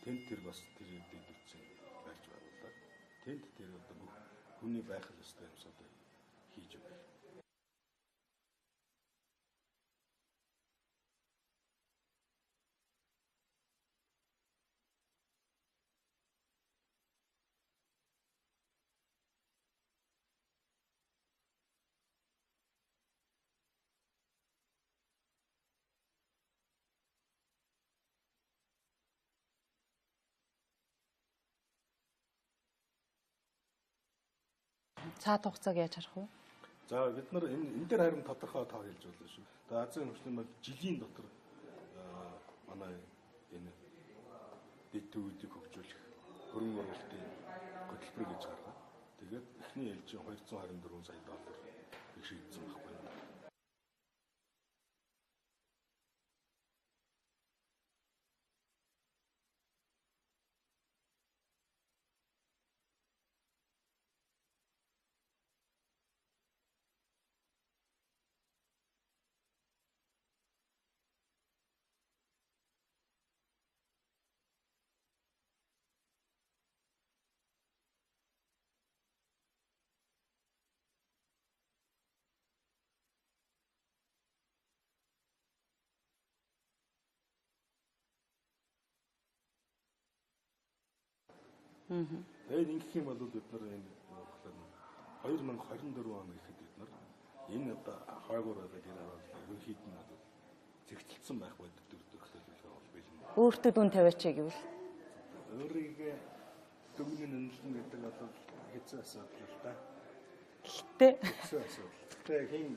Тэнд тэр бас тэр дэд үтсийн барьж байгууллаа. Тэнд тэр одоо бүх хүний байх ёстой юмсуудыг хийж өгөх. Цаад хугацааг яаж харах вэ? За бид нар энэ дээр харин тодорхой тоо хэлж болно шүү. Тэгээ Азийн хөгжлийн банк жилийн дотор манай энэ дэд төвүүдийг хөгжүүлэх хөрөнгө оруулалтын хөтөлбөр гэж гаргаад тэгээд эхний ээлжийн 224 сая доллар их шийдсэн байхгүй. Тэгээд ингэх юм бол бид нар энэ 2024 он гэхэд бид нар энэ одоо хойгуур байгаа гэр харуулга ерөнхийд нь бол зэгцэлсэн байх байдаг төлөвлөгөө бол бэлэн. Өөртөө дүн тавиач гэвэл өөрийгөө дүгнэн үнэлнэ гэдэг бол хэцүү асуудал л да. Гэтэ хэцүү асуудал. Гэтэ хэн